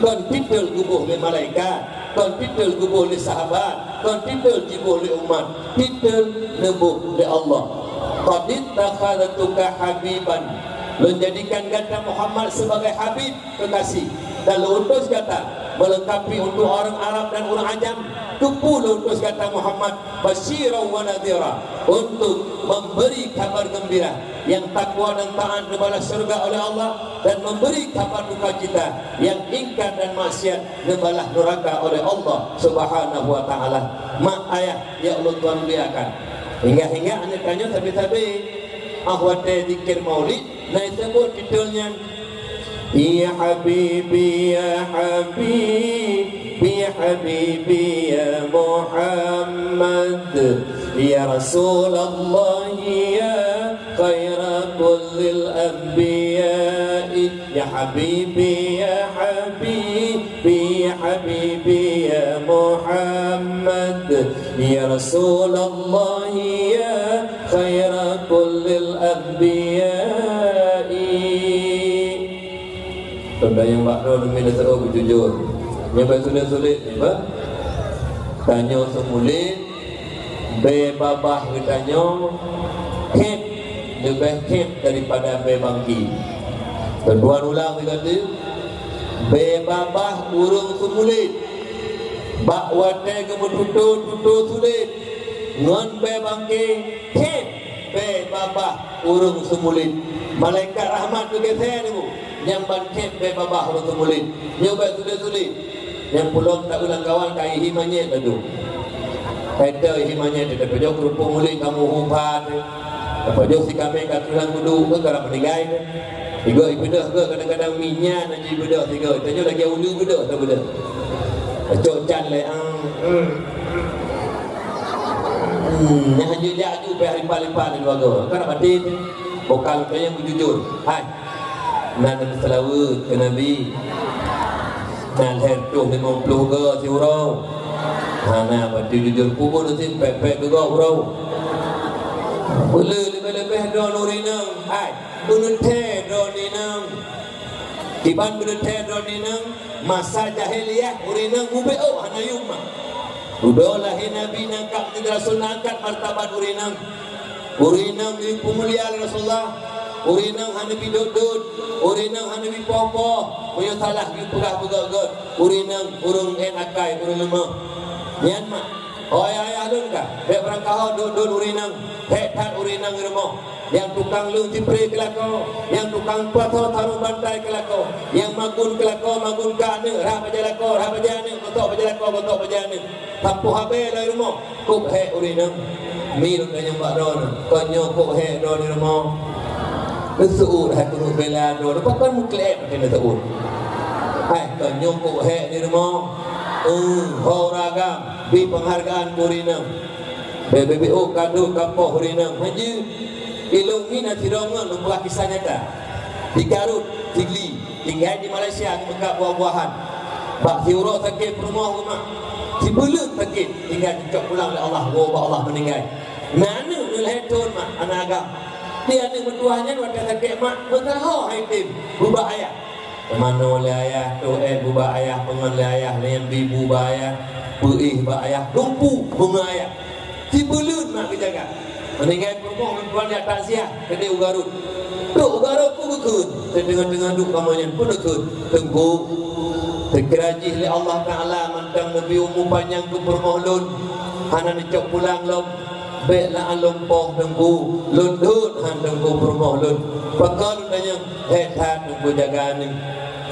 kon titel geuboh lé malaikat, kon titel geuboh lé sahabat, kon titel jiboh lé umat, titel neuboh lé Allah. "Qad ittakhadtuka habiban." Lôn jadikan gata Muhammad sebagai habib kekasih, dan lôn utus gata melengkapi untuk orang Arab dan orang Ajam. Keupeue lôn utus gata Muhammad, basyiran wa nadhira, untuk memberi kabar gembira, nyang takwa dan taat neubalah syurga oleh Allah, dan memberi kabar dukacita, nyang ingkar dan maksiat neubalah nuraka oleh Allah Subhanahu wa Ta'ala. Ma ayah nyang ulôn tuan muliakan. Hingga-hingga aneuk tanyoe sabe-sabe, ah, watée zikir maulid, na isebut titel nyan, "Ya Habibi, ya Habibi, ya Habibi, ya Muhammad, ya Rasulullah, ya khaira kullil anbiya." Ya Habibi, ya Habibi, ya Habibi, ya Muhammad, ya Rasulullah, ya khaira kullil anbiya'i. Tanda nyang bak droe demi neuteu'oh beujujur. Nyang bak sulet-sulet nyoe, bah? Tanyoe seumulet, bée babah geutanyoe khép, leubeh khép daripada bée bangke. Tuan ulang sigoe teuk, bée babah ureuëng seumulet, bak watée geumeututoe-tutoe sulet, ngon bée bangke khép bée babah ureuëng seumulet. Malaikat rahmat geugeuseue nyoe, nyang ban khép bée babah ureuëng seumulet. Nyoe bée sulet-sulet. Nyang pulo taeu lam kawan ka ihi manyét laju. Ka ite ihi manyét, tapajoh keurumpok mulod ka muhu pat. Tapajoh si kamé ka tulang kudu, ka rab meuninggai. Tiga ibeudôh ke kadang-kadang minyan aja ibeudôh tiga. Tanyoe lagi ulu beudôh tak beudôh. Cok can lé ang. Hmm, nyan hana jak aju payah limpah-limpah di luar go. Kan nak batin. Bukan kau yang bujujur. Hai. Nan seulaweuet keu Nabi. Nan lhèe reutôh limong ploh go siuroe. Hana batin jujur kubur sih pek-pek geugoe uroe. Boleh lebih-lebih droe nuri nang. Hai. Beuneutée droe ngon inong. Kiban beuneutée droe ngon inong, masa jahiliyah ureueng inong mubeuk hana yum mak. Dudoe lahé Nabi nyang ka meuninggai rasul na angkat martabat ureueng inong. Ureueng inong neupeumulia lé Rasulullah. Ureueng inong hana bi dot-dot. Ureueng inong hana bi poh-poh. Meunyoe salah geupeugah beugöt-göt. Ureueng inong ureueng ék akai, ureueng leumoh. Nyan mak. Ho ayah-ayah lôn ka, bék beurangkaho dot-dot ureueng inong, hék that ureueng inong rumoh. Nyang tukang leueng sipré keu lakoe, nyang tukang pasoe sarong bantai keu lakoe, nyang magun keu lakoe, magun keu aneuk, rhah bajèe lakoe, rhah bajèe aneuk, gosok bajèe lakoe, gosok bajèe aneuk. Sampôh habéh lom rumoh, kôb hék ureueng inong. Mi lôn tanyong bak droeneuh, kon nyoe kôb hék droeneuh rumoh? Neuseuôt hai keuneuk bela droeneuh, pakon meuklém até neuseuôt. Hai, kon nyoe kôb hék di rumoh? Eh, ho ureueng agam. Bri penghargaan keu ureueng inong. Bèk, bèk, bèk, oh, kado kapoh ureueng inong. Hanjeuet. Ilôn mi na sidroe ngon lôn peugah kisah nyata. Di Garut, Sigli, tinggai di Malaysia, geumeukat buah-buahan. Bak siuroe sakét peurumoh geuh mak. Sibuleuen sakét, tinggai jicok pulang lé Allah, woe bak Allah meuninggai. Na aneuk neulhèe thôn mak, aneuk agam. Di aneuk meutuah nyan watèe sakét mak, meusaho hai tem, bubak ayah. Teumanoe lé ayah, toh ék bubak ayah, peungon lé ayah, lé nyang bi bu bak ayah, peuéh bak ayah, dumpu beungoh ayah. Sibuleuen mak geujaga. Meuninggai peurumoh lôn tuan jak takziah, keudéh u Garut. Trok u Garut ku geukheun, teuh teungoh-teungoh duek kamoe nyan pun geukheun, Teungku, teukira jih lé Allah Taala mantong neubri umu panyang keu peurumoh lôn, hana neucok pulang lom. Bék lôn poh Teungku, lôn dot han Teungku peurumoh lôn. Pakon lôn tanyong, hék that Teungku jaga aneuk.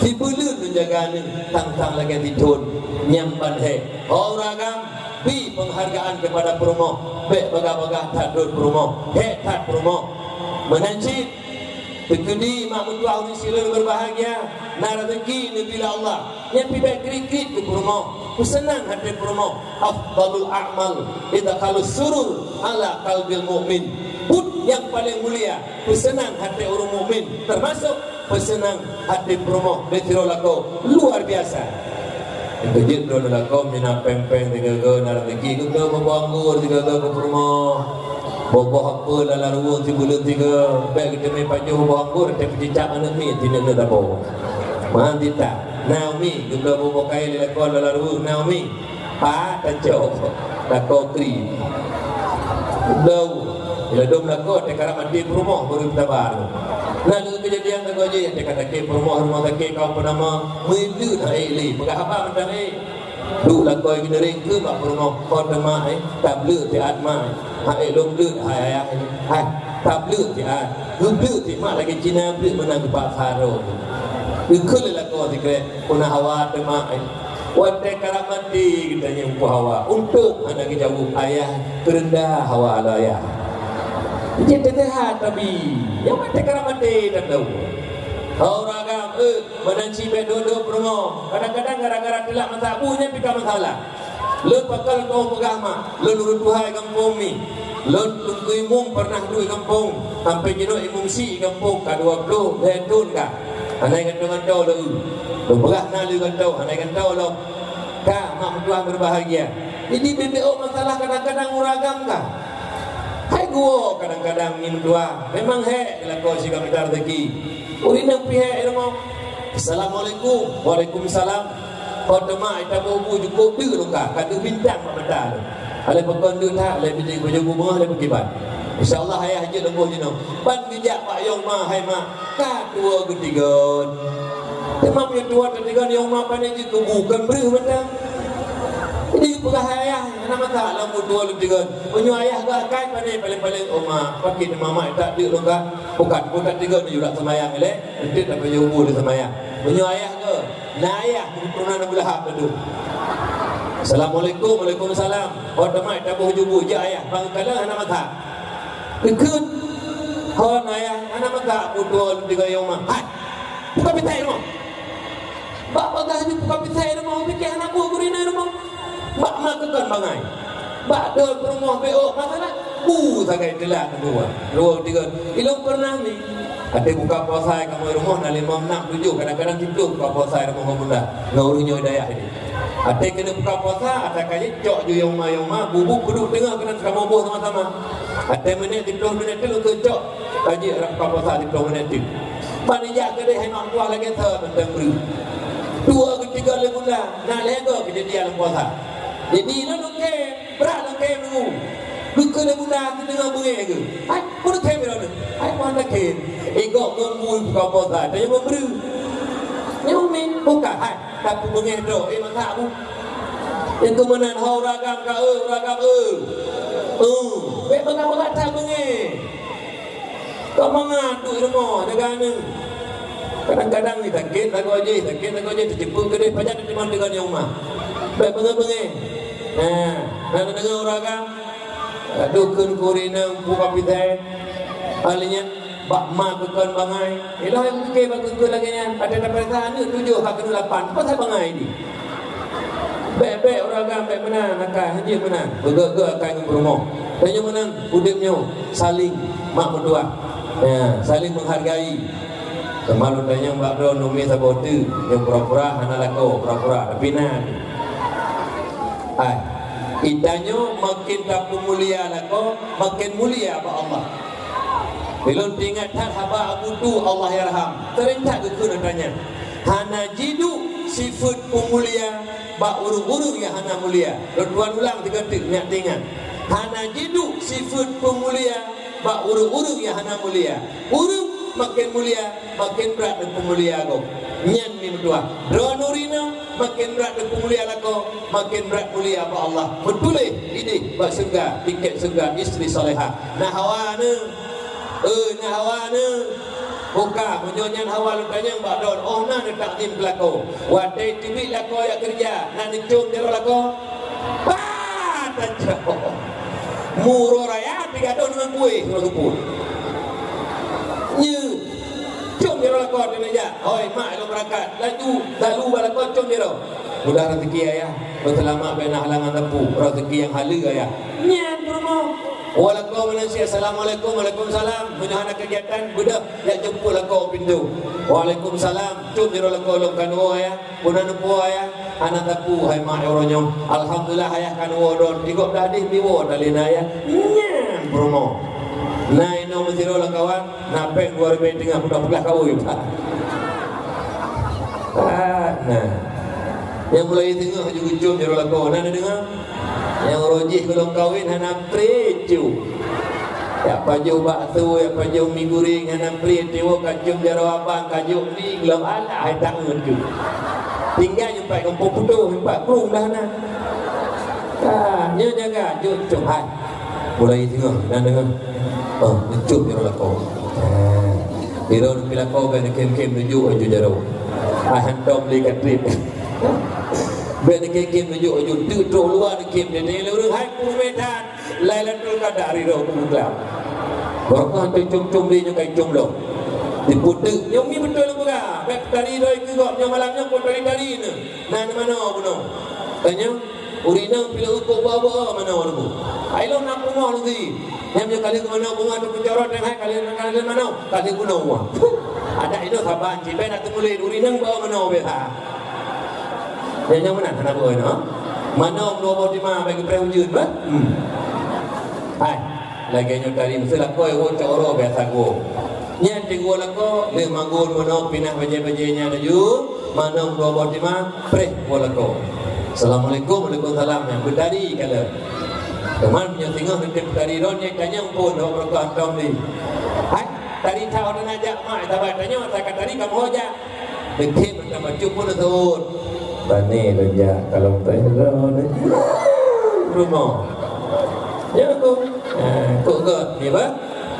Sibuleuen lôn jaga aneuk, sang-sang lagèe sithôn. Nyan ban hék. Ho ureueng agam, bri penghargaan keupada peurumoh. Bék bagah-bagah that dot peurumoh. Hék that peurumoh. Meunan cit, Teukeudi mak meutuah ureueng sidroe berbahagia, na rezeki neubri lé Allah. Nyan pih bèk kriet-kriet keu peurumoh, peuseunang até peurumoh. Afdalul a'mal idkhalus surur ala qalbil mu'min. Buet nyang paleng mulia, peuseunang até ureueng mukmin, teumasok peuseunang até peurumoh. Beutôi lakoe luar biasa. Keujeuet droeneuh lakoe mina péng-péng sigoe-goe na rezeki, geubloe boh-boh anggô sigoe-goe keu peurumoh. Boh-boh apel lam laruweueng sibuleuen sigoe, bèk geuteumé pajoh boh anggô, até peucicak aneuk miet sineuk-neuk saboh. Meuhan titah. Na umi, geubloe boh-boh kayèe lé lakoe lam laruweueng, na umi. Pat tacok. Lakoe kri. Geubloe. Ladôm lakoe teuka rab maté peurumoh baru taba. Na lheueh keujadian lagoe jih, teuka sakét peurumoh, rumoh sakét, kawan peunama, meuleut hana ék lé. Peugah haba mantong ék. Duek lakoe geuneureng keu bak peurumoh, kon teuma, eh, tableuk siat mak, eh. Hai lôn bleuk, hai ayah, eh. Hai, tableuk siat. Geubleuk si mak lagèe Cina bleuk meunan geupaksa droe. Geukheun lé lakoe sikrek, peuna hawa teuma, eh. Watèe karab maté geutanyoe peue hawa. Untông hana geujaweueb ayah, keureundah hawa lé ayah. Jeuet teuhah tabi, nyang watèe karab maté dan tahu. Ho ureueng agam, eh, Meunan cit bèk dot-dot peurumoh. Kadang-kadang gara-gara teulak masak bu nyan pih ka masalah. Lôn pakon lôn peugah mak, lôn ureueng tuha gampông mi. Lôn teungku imum pernah duek gampông, sampoe jinoe imum si gampông ka dua ploh lhèe thôn ka. Hana gantoe-gantoe lôn. Lôn peugah na lôn gantoe, hana gantoe lom. Ka mak meutuah berbahagia. Jadi bèk-bèk ôk masalah kadang-kadang ureueng agam ka. Hai geuwoe kadang-kadang ngon meutuah. Memang hék lakoe sigoe mita rezeki. Ureueng inong pih hék rumoh. Assalamualaikum. Waalaikumsalam. Ho teuma ita boh bu jukôb deuk lôn ka, ka deuh bintang bak mata lôn. Alah pakon deuk that, alah bidéh bajèe bu beungoh, alah beukiban. Insya Allah ayah jeuet lôn boh jinoe. Ban geujak bak yong ma, hai ma, ka tuwoe geutigon. Teuma meunyoe tuwoe teutigon, yong ma pané jeuet keu bu, kon breuh mantong. Jadi peugah hai ayah, hana masalah lôn bu tuwoe lôn tigon. Meunyoe ayah geuh akai pané, paléng-paléng, oh ma, pakon teuma mak that deuk lôn ka. Bukan, bukan tigon, yue lôn seumayang ilèe. Enteuk tapajoh bu lé seumayang. Meunyoe ayah ke, na ayah keuturonan Abu Lahab tu. Assalamualaikum, waalaikumsalam. Oh, teuma taboh ju bu, jak ayah. Bang kala hana masa. Deukeuet. Kon ayah, hana masa kutoe lôn tinggai rumoh. Hai, buka pintoe rumoh. Bak bagah jih buka pintoe rumoh, pike hana buet gurina rumoh. Bak ma keukon bangai. Bak dol peurumoh B O masalah. Bu sagai teulat dua. Dua tiga. Ilôn pernah ni. Até buka puasa kamoe rumoh na limong, nam, tujoh, kadang-kadang siplôh buka puasa rumoh ngon bunda. Ngon ureueng nyoe dayah ini. Até keuneuk buka puasa, ata kajih cok ju yong ma, yong ma, bubu peuduek teungoh keunan kamoe boh sama-sama. Até minèt siplôh minèt teuk lôn cok. Kajih rab buka puasa siplôh minèt teuk. Ban ijak keudeh hai mak tuah lagèe thon mantong breuh. Dua keu tiga lé bulan, na lhèe goe keujadian lam puasa. Jadi, lôn lôn khem, brat lôn khem nunggu. Geukheun lé bulan, keu teungoh beungèh geuh. Hai, peue lôn khem droeneuh? Hai, peue hana khem? Igok ngon bui buka puasa, tanyoe ngon breuh. Nyoe mi, buka, hai, tapi beungèh droe, eh, masak bu. Nyang keu meunan, ho ureueng agam ka, eh, ureueng agam, eh. Eh, bèk bangga-bangga that beungèh. Kau mangat duek rumoh, jaga aneuk. Kadang-kadang ni sakét lagoe jih, sakét lagoe jih, teuceupeuet keudeh, pajan teurimong tinggai di rumoh. Bèk beungèh-beungèh. Nah, na neudeungoe ureueng agam? Aduh, kheun kuri nang buka pintoe. Ahli nyan bak ma keukon bangai. Ilôn nyang pike bak keukon lagèe nyan. Até tapeuriksa aneuk tujoh ka keuneuk lapan. Pasai bangai di. Bèk-bèk ureueng agam, bèk meunan akai, hanjeuet meunan. Beugèt-gèt akai ngon peurumoh. Tanyoe meunan udép nyoe, saling mak meutuah. Ya, saling menghargai. Teuma lôn tanyong bak droeneuh mi saboh teuk, nyang pura-pura hana lakoe, pura-pura, tapi na. Hai, geutanyoe makin tapeumulia lakoe, makin mulia bak Allah. Ulôn teuingat that haba Abu Tu, Allah yarham. Seuring that geukheun ata nyan. Hana jiduek sifeuet peumulia bak ureueng-ureueng nyang hana mulia. Lôn tuan ulang sigoe teuk, nyak teuingat. Hana jiduek sifeuet peumulia bak ureueng-ureueng nyang hana mulia. Ureueng makin mulia, makin brat neupeumulia gob. Nyan mi meutuah. Droeneuh ureueng inong makin brat neupeumulia lakoe, makin brat mulia bak Allah. Meutuléh idéh bak syeuruga, tiket syeuruga, istri salehah. Na hawa neuh. Eh, na hawa neuh. Buka, meunyoe nyan hawa lôn tanyong bak droen, oh na neutakzim keu lakoe. Watèe teubiet lakoe jak keureuja, na neucôm jaroe lakoe? Bah, tacok. Murah raya pih gadôh deungon kueh, uroe seupôt. Nyoe, côm jaroe lakoe teuneuk jak. Hôi, mak, ilôn beurangkat. Laju, lalu bak lakoe côm jaroe. Mudah rezeki ayah, beuseulamat bèk na halangan sapeue, rezeki nyang haleue ayah. Nyan peurumoh. Woe lakoe meunan cit, "Assalamualaikum." "Waalaikumsalam." Meunyoe hana keugiatan, beudôh jak jemput lakoe u pintoe. "Waalaikumsalam." Côm jaroe lakoe lom, "Ka neuwoe ayah?" "Peue na neuwoe ayah?" "Hana sapeue hai mak, uroe nyoe." "Alhamdulillah ayah ka neuwoe droen." Tigob dah deh miwoe talina ayah. Nyan peurumoh. Na inoe meusidroe lam kawan. Na péng dua ribèe teungoh, udah peugah kawen. Ah, nah. Nyang mulai teungoh ju geucôm jaroe lakoe. Na neudeungoe? Nyang uroe jih gohlom kawen hana pré côm. Jak pajoh bakso, jak pajoh mi goreng hana pré, tiwoe ka côm jaroe abang, ka jok mi gohlom, alah, hai tangeut tu. Tinggai nyoe pat gampông putôh, nyoe pat krueng dah na. Ah, nyoe jaga, jok côm hai. Mulai teungoh, na deungoe? Oh, neucôm jaroe lakoe. Ah. Di droeneuh pih lakoe bèk neukhém-khém neujok aju jaroe. Ah, hantom lé ka trép. Bèk neukhém-khém neujok aju. Teuk trok luwa neukhém, neutanyong lé ureueng, "Hai, peue rubèe that?" Lailatul Qadar ridho peue meukeulab. Barokah teucôm-côm lé nyoe kai côm lom. Diputeuk, nyoe mi beutôi lôn peugah. Bèk tari droe keu gob nyoe malam nyoe, peue tari-tari neuh. Na neumanoe bunoe. Tanyong, Ureueng inong pih lôn ukoe bak-bak manoe lôn. Hai lôn na peurumoh lôn si. Nyang meunyoe ka lheueh manoe bunga teupeucok rot, hai ka lheueh, ka lheueh manoe, ka lheueh bunoe. Adak inong saban cit, bèk na teumulét, ureueng inong bak manoe biasa. Nyang, nyang meunan hana beuoi noh. Manoe dua boh tima bèk geupreh ujeuen, bah. Hmm. Hai. Lagèe nyoe tadi, meuseu lakoe woe cok uroe biasa geuwoe. Nyan teungoh lakoe, lheueh magun meunoe pinah bajèe-bajèe nyan laju, manoe dua boh tima, preh woe lakoe. "Assalamualaikum." "Waalaikumsalam." Nyan beutari kalon. Teuma meunyoe singoh neuteup tari ron, nyan tanyong phôn, "Ho, barokah hantom lé." Hai, tari that ho na jak mak, saban tanyong, asai ka tari kamoe ho jak. Deuh khem mantong bacut pun lôn seuôt. Bani lôn jak kalon preh lôn. Rumoh. Ya, Teungku. Ha, kok gèt, ya, bah?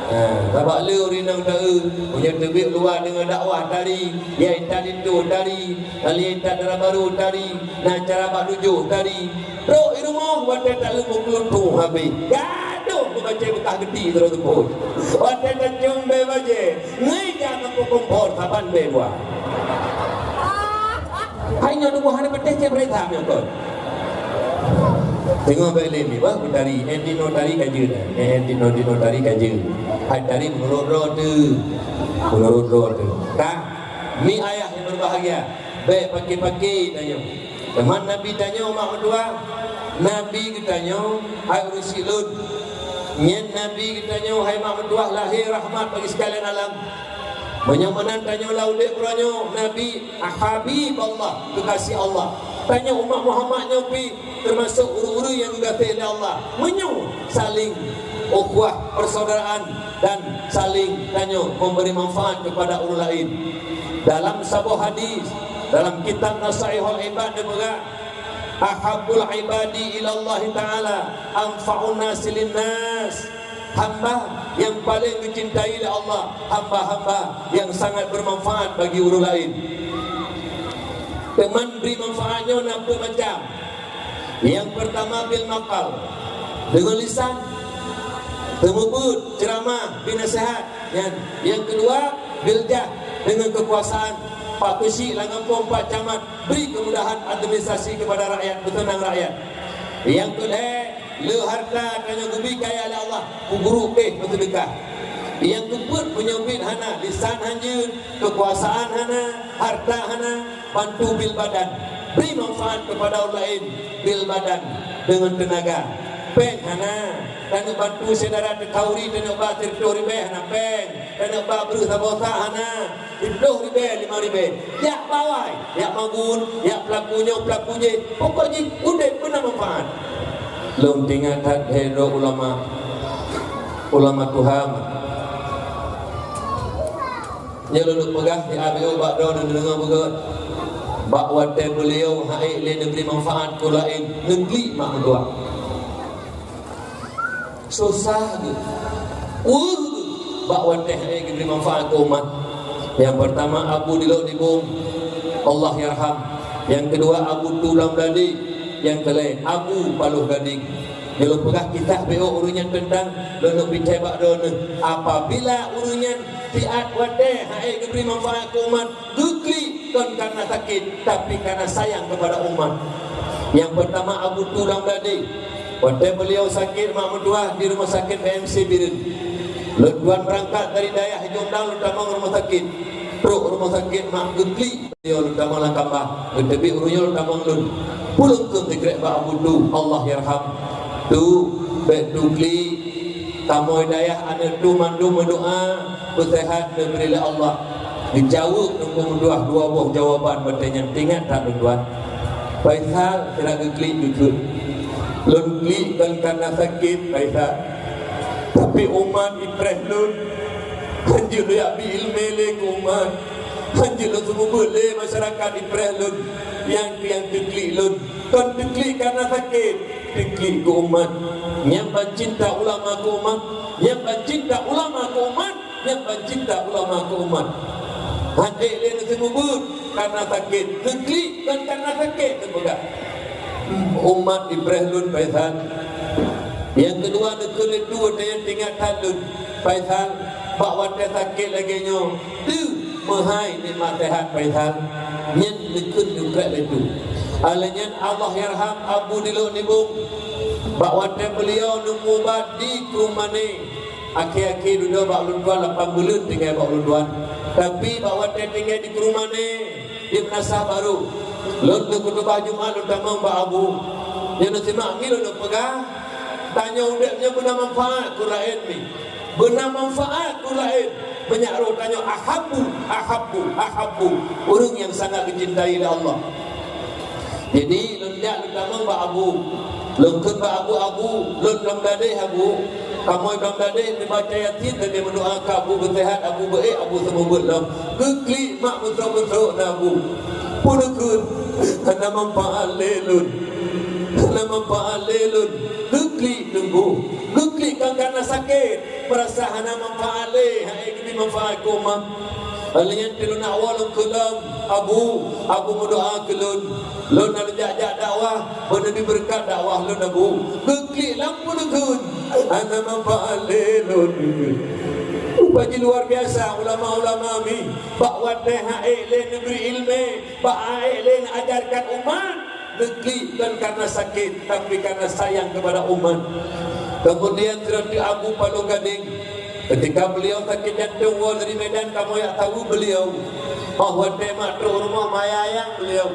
Ha, sabab le ureueng inong taeu, meunyoe teubiet luwa deungon dakwah tari, ya intat linto tari, ya intat dara barô tari, na acara bak tujoh tari. Trok i rumoh, watèe taeu meukeuluntueng habéh. Gadoh Bajée beukah geuti terus teupot. Watée tacöng bée bajée, ngai jak keu kompor saban bée buah. Hai nyoe dua hari beuteh cek beurita nyoe kon. Teungoh bée lé mi bah beutari, eh dino tari ka jeuet. Eh dino dino tari ka jeuet. Hai tari meunurot droe teuh. Meunurot droe teuh. Ka, mi ayah nyang berbahagia, bée pake-pake tanyoe. Teuma Nabi tanyoe mak meutuah, Nabi geutanyoe hai ureuëng syiek lôn. Nyan Nabi geutanyoe hai mak meutuah lahé rahmat bagi sekalian alam. Meunyoe meunan tanyoe lam udeb uroe nyoe, Nabi Habiballah, keukaséh Allah. Tanyoe umat Muhammad nyoe pih teumasok ureuëng-ureuëng nyang geugaséh lé Allah. Meunyoe saling ukhuwah persaudaraan dan saling tanyoe memberi manfaat kepada ureuëng lain. Dalam saboh hadis, dalam kitab Nasaihul Ibad neupeugah, "Ahabbul ibadi ilallahi ta'ala anfa'un nasi linnas." Hamba yang paling dicintai oleh Allah, hamba-hamba yang sangat bermanfaat bagi ureuëng lain. Teuma bri manfaat nyoe na peuet macam. Yang pertama bil maqal, dengan lisan, teumeubuet, ceramah, bri nasihat. Nyan, yang kedua bil jah, dengan kekuasaan, pak keuchik lam gampông, pak camat, bri kemudahan administrasi kepada rakyat, beuseunang rakyat. Yang keulhée, le harta tanyoe geubi kaya lé Allah, peuguru pih beuseudeukah. Yang keupeuet, meunyoe biet hana, lisan hanjeut, kekuasaan hana, harta hana, bantu bil badan. Beri manfaat kepada orang lain bil badan, dengan tenaga. Péng hana, tanyoe bantu syedara teukauri, tanyoe ba sireutoh ribée hana péng, tanyoe ba breuh saboh sa hana. Siploh ribée, lima ribée. Jak bawai, jak magun, jak pelaku nyoe, pelaku jih. Pokok jih udeb beuna manfaat. Lôn teuingat that lhée droe ulama, ulama tuha. Nyoe lôn peugah di A B O bak droe neudeungoe beugöt. Bak watée beuliau hana ék lé neubri manfaat keu laén, neuklik mak meutuah. Susah geuh. Weueh geuh. Bak watée hai geubri manfaat keu umat. Nyang pertama Abu Dilok Dibong, Allah yarham. Nyang keudua Abu Tulang Dadi. Nyang keulhée Abu Paloh Gading. Nyang lôn peugah kisah B O ureuëng nyan teuntang lôn neuk picée bak droeneuh. Apabila ureuëng nyan siat watée hai geubri manfaat keu umat, geuklik kon karena sakét, tapi karena sayang kepada umat. Nyang pertama Abu Tulang Dadi. Watée beliau sakét mak meutuah di rumah sakit B M C Bireuen. Lôn tuan berangkat dari dayah Jumdang lôn tamong rumah sakit. Trok rumah sakit mak geuklik beliau lôn tamong lam kama. Geuteubiet ureuëng nyoe lôn tamong lôn. Pulung keu sikrek bak Abu Tu, Allah yarham. Tu, bék tu klik. Kamoe dayah aneuk tu mandum meudoa. Beuseuhat neubri lé Allah. Geujaweueb Teungku meutuah dua boh jawaban watée nyan, teuingat that lôn tuan. Faisal sira geuklik geukheun. Lôn klik kon karena sakét Faisal. Tapi umat ipreh lôn. Hanjeuet lôn jak bi iéleumé lé keu umat. Hanjeuet lôn seumeubeuet lé masyarakat ipreh lôn. Nyang keu nyang teuklik lôn. Kon teuklik karena sakét. Teuklik keu umat. Nyang ban cinta ulama keu umat. Nyang ban cinta ulama keu umat. Nyang ban cinta ulama keu umat. Hana ék lé neuseumeubeuet karena sakét. Neuklik kon karena sakét neupeugah. Umat ipreh lôn Faisal. Nyang keudua neukheun lé tu watée nyan teuingat that lôn. Faisal, bak watée sakét lagée nyoe, deuh meuhai nikmat seuhat Faisal. Nyan neukheun neukheun lé tu. Alheuh nyan Allah yarham Abu Dilok Nibong. Bak watée beliau neumubat di Krueng Mané. Akhé-akhé dudoe bak ulôn tuan lapan buleuen tinggai bak ulôn tuan. Tapi bak watée tinggai di Krueng Mané, di Meunasah Barô, lôn lôn khutubah Jumat lôn tamong bak Abu. Nyoe neusimak mi lôn peugah, tanyoe udeb nyoe beuna manfaat keu laén mi. Beuna manfaat keu laén. Meunyak roh tanyoe ahabu, ahabu, ahabu. Ureuëng nyang sangat geucintai lé Allah. Jadi, lôn jak lôn tamong bak Abu. Lôn kheun bak Abu, "Abu, lôn lom gadeh, Abu. Kamoe lom gadeh, neubaca Yasin dan meudoa keu Abu beuseuhat, Abu beu-ék, Abu seumeubeuet lom." Geuklik mak meusok-meusok na Abu. Peue neukheun? "Hana manfaat lé lôn. Hana manfaat lé lôn." Geuklik teungku. Geuklik kon karena sakét. Meurasa hana manfaat lé, hai geubri manfaat keu umat. Lheueh nyan teulôn awai lôn kheun lom, "Abu, Abu meudoa keu lôn. Lôn na jak-jak dakwah, beuneubri beureukat dakwah lôn, Abu." Geuklik lam peuneukheun. Hana manfaat lé lôn. Rupa jih luar biasa ulama-ulama mi. Bak watèe han ék lé neubri ileumèe, bak han ék lé neuajarkan umat, neuklik kon karena sakét, tapi karena sayang kepada umat. Kemudian, Abu Paloh Gadeng, ketika beliau sakit jantung, woe dari Medan, kamoe jak saweue beliau. Óh watèe mak trôk rumoh, meuayang-ayang beliau.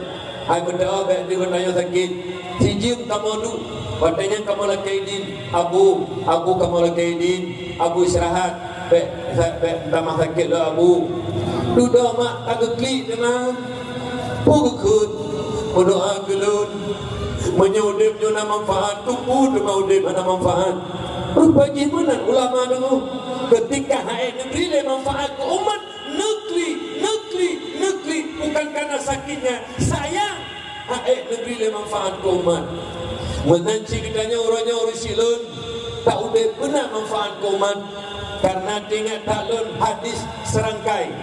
Hai meudoa bèk deuh tanyoe sakét. Sijeuem kamoe duek, watèe nyan kamoe lakèe idin, "Abu, Abu kamoe lakèe idin, Abu istirahat, bèk, bèk tamah sakét lom Abu." Dudoe mak ka geuklik teuma. Peue geukheun? Meudoa keu lôn. Meunyoe udép nyoe na manfaat, keupeue teuma udép hana manfaat? Rupa jih meunan ulama teungoh. Ketika han ék neubri lé manfaat keu umat, neuklik, neuklik, neuklik, bukan karena sakitnya, sayang, han ék neubri lé manfaat keu umat. Meunan cit geutanyoe uroe nyoe ureueng syiek lôn, taudép beuna manfaat keu umat, karena teuingat that lôn hadis seurangkai.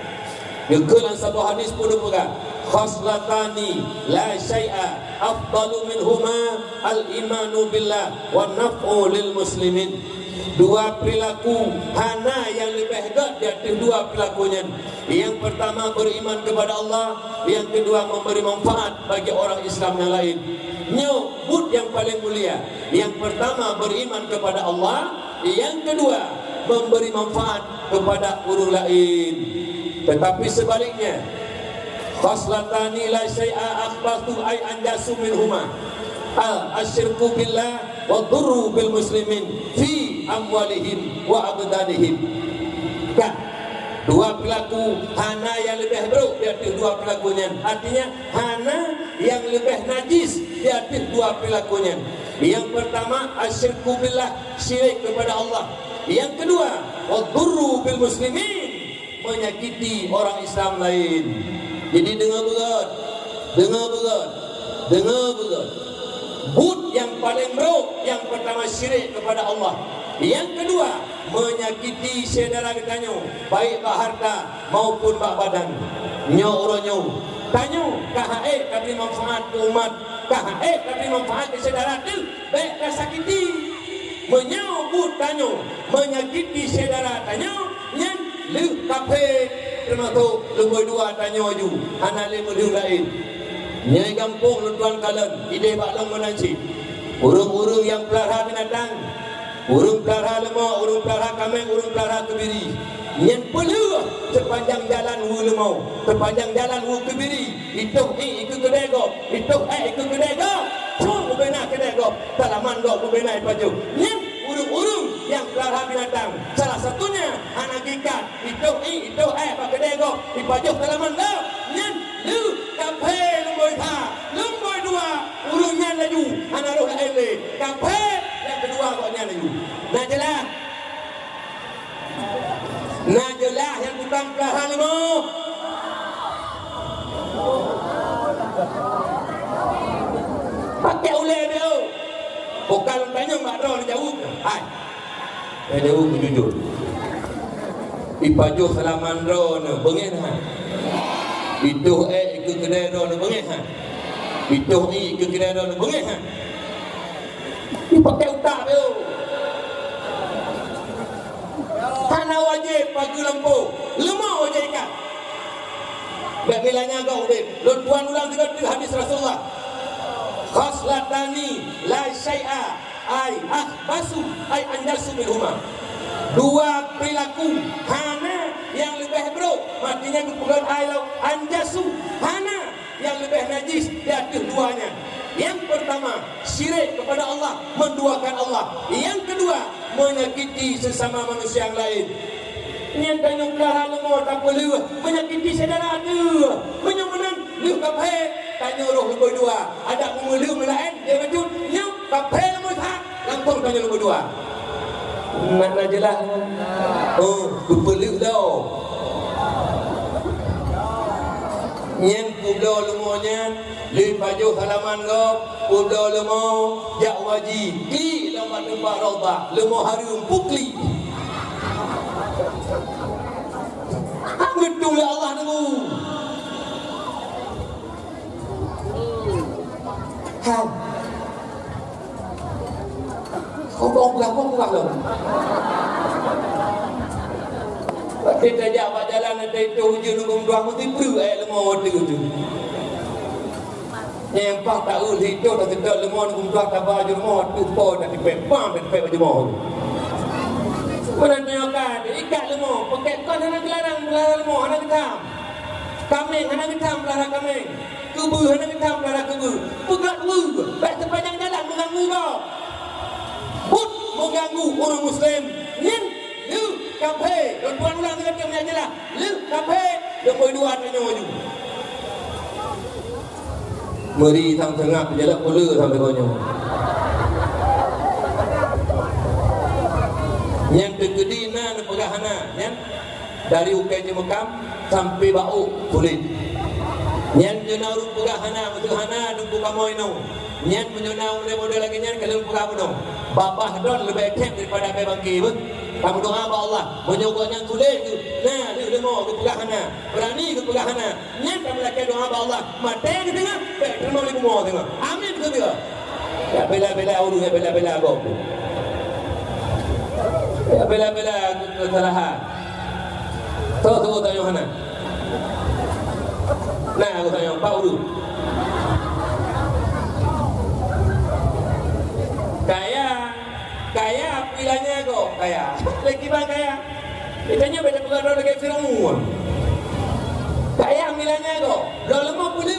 Geukheun lam saboh hadis peue neupeugah, "Khaslatani la syai'a afdalu minhuma al-imanu billah wa naf'u lil muslimin." Dua perilaku hana nyang leubeh gét di ateueh dua perilaku nyan. Yang pertama beriman kepada Allah, yang kedua memberi manfaat bagi orang Islam yang lain. Nyoe buet nyang paleng mulia. Yang pertama beriman kepada Allah, yang kedua memberi manfaat kepada ureueng laén. Tetapi sebaliknya, "Khaslatani la syai'a akhbathu ay anjasu minhuma. Al-asyirku billah wa dhurru bil muslimin fi amwalihim wa abdanihim." Kan? Dua perilaku hana nyang leubeh brok di ateueh dua perilaku nyan. Artinya, hana nyang leubeh najis di ateueh dua perilaku nyan. Yang pertama, asyirku billah, syirik kepada Allah. Yang kedua, wa dhurru bil muslimin, menyakiti orang Islam lain. Jadi, deungoe beugét, deungoe beugét, deungoe beugét. Buet nyang paleng brok, nyang pertama syirik kepada Allah. Yang kedua, menyakiti syedara geutanyoe, baik bak harta maupun bak badan. Nyoe uroe nyoe, tanyoe ka han ék tabri manfaat keu umat, ka han ék tabri manfaat keu syedara teuh, bèk tasakiti. Meunyoe buet tanyoe menyakiti syedara tanyoe, nyan lheueh kafé, teumasok lumbôi dua tanyoe ju, hana lé meudeuh laén. Nyoe gampông lôn tuan kalon, idéh bak lôn meunan cit. Ureueng-ureueng nyang peulara binatang, ureueng peulara leumo, ureueng peulara kaméng, ureueng peulara keubiri. Nyan peulheueh seupanjang jalan weue leumo, seupanjang jalan weue keubiri, itoh ié ikeue keudè gob, itoh èk ikeue keudè gob, cong bubena keudè gob, talaman gob bubena ipajoh. Nyan ureueng-ureueng nyang peulara binatang, salah satunya hana gikat, itoh ié, itoh èk bak keudè gob, ipajoh talaman gob. Nyan lheueh kafé lumbôi sa, lumbôi dua, ureueng nyan laju hana roh laén lé. Kafé nyang keudua gobnyan laju. Na jeulaih? Na jeulaih nyang tukang peulara leumo? Pakèk ulèe beuh. Bukan tanyong bak droe jaweueb. Hai. Jaweueb jujur. Ipajoh salaman droeneuh beungèh han? Itoh èk ikeue keudè droeneuh beungèh han? Itoh ié ikeue keudè droeneuh beungèh han? Ipakèk utak beuh. Hana wajéb pageue lampôh, leumo wajéb ikat. Bèk meulanjang gob udép. Lôn tuan ulang sigoe teuk hadis Rasulullah. Khaslatani la syai'a ay akhbasu ay anjasu minhuma. Dua perilaku hana nyang leubeh brok, artinya geupeugöt ay lom anjasu, hana nyang leubeh najis di ateueh dua nyan. Yang pertama, syirik kepada Allah, menduakan Allah. Yang kedua, menyakiti sesama manusia yang lain. Nyan tanyoe peulara leumo tapeuleueh, menyakiti syedara teuh. Meunyoe meunan, lheueh kafé, tanyoe roh lumbôi dua. Adak meuleueh meulaén, dia bacut, nyoe kafé lumbôi sa, langsung tanyoe lumbôi dua. Makna jeulaih? Oh, geupeuleueh lom. Nyan peubloe leumo nyan, lheueh pajoh salaman gob, peubloe leumo, jak haji, klik lam bak teumpat Raudhah, leumo hareuem, peuklik. Hana geutueng lé Allah teungku. Hai. Kong-kong peugah, kong peugah lom. Watèe tajak bak jalan, watèe itu ujeuen, ureueng tuha meusipreuk ayat leumo watèe itu. Nyang paih taeu lheuh itu, taseutôt leumo, ureueng tuha taba baju leumo, watèe po tatipék, pam, tatipék baju leumo. Meunan tanyoe ka, ikat leumo, pakèk kon hana geularang, geularang leumo, hana geutam. Kaméng hana geutam, geularang kaméng. Keubeue hana geutam, geularang keubeue. Peugöt weue, bèk sepanjang jalan meuganggu gob. Buet meuganggu ureueng muslim, nyan lheuh kafé. Lôn tuan ulang sigoe teuk nyang jeulaih, lheuh kafé, lôn boi dua tanyoe ju. Meuri sang seungab, peujalak pula sang sigoe nyoe. Nyang teukeudi na neupeugah hana, nyan dari ukèe jeumeukam sampai bak ôk kulét. Nyan meunyoe na ureueng peugah hana, beutôi hana, teungku kamoe inoe. Nyan meunyoe na model-model lagèe nyan, ka lheueh peugah bunoe. Babah droe leubeh khem daripada bèe bangke beuh. Tameudoa bak Allah, meunyoe gobnyan sulet geuh, na lheueh leumo geupeugah hana, beurani geupeugah hana, nyan tameulakèe doa bak Allah, maté geuh teungoh, bèk teurimong lé bumoe teungoh. Amin, beutôi. Ya bela-bela ureueng, ya bela-bela gob. Ya bela-bela keusalahan. Soe-soe tanyoe hana? Nah, aku tanya, empat ureueng. Kaya, kaya, pilannya kok, kaya. Lagi bang kaya. Ditanya beda bukan orang lagi Firaun. Kaya, pilannya kok. Belum lama pula.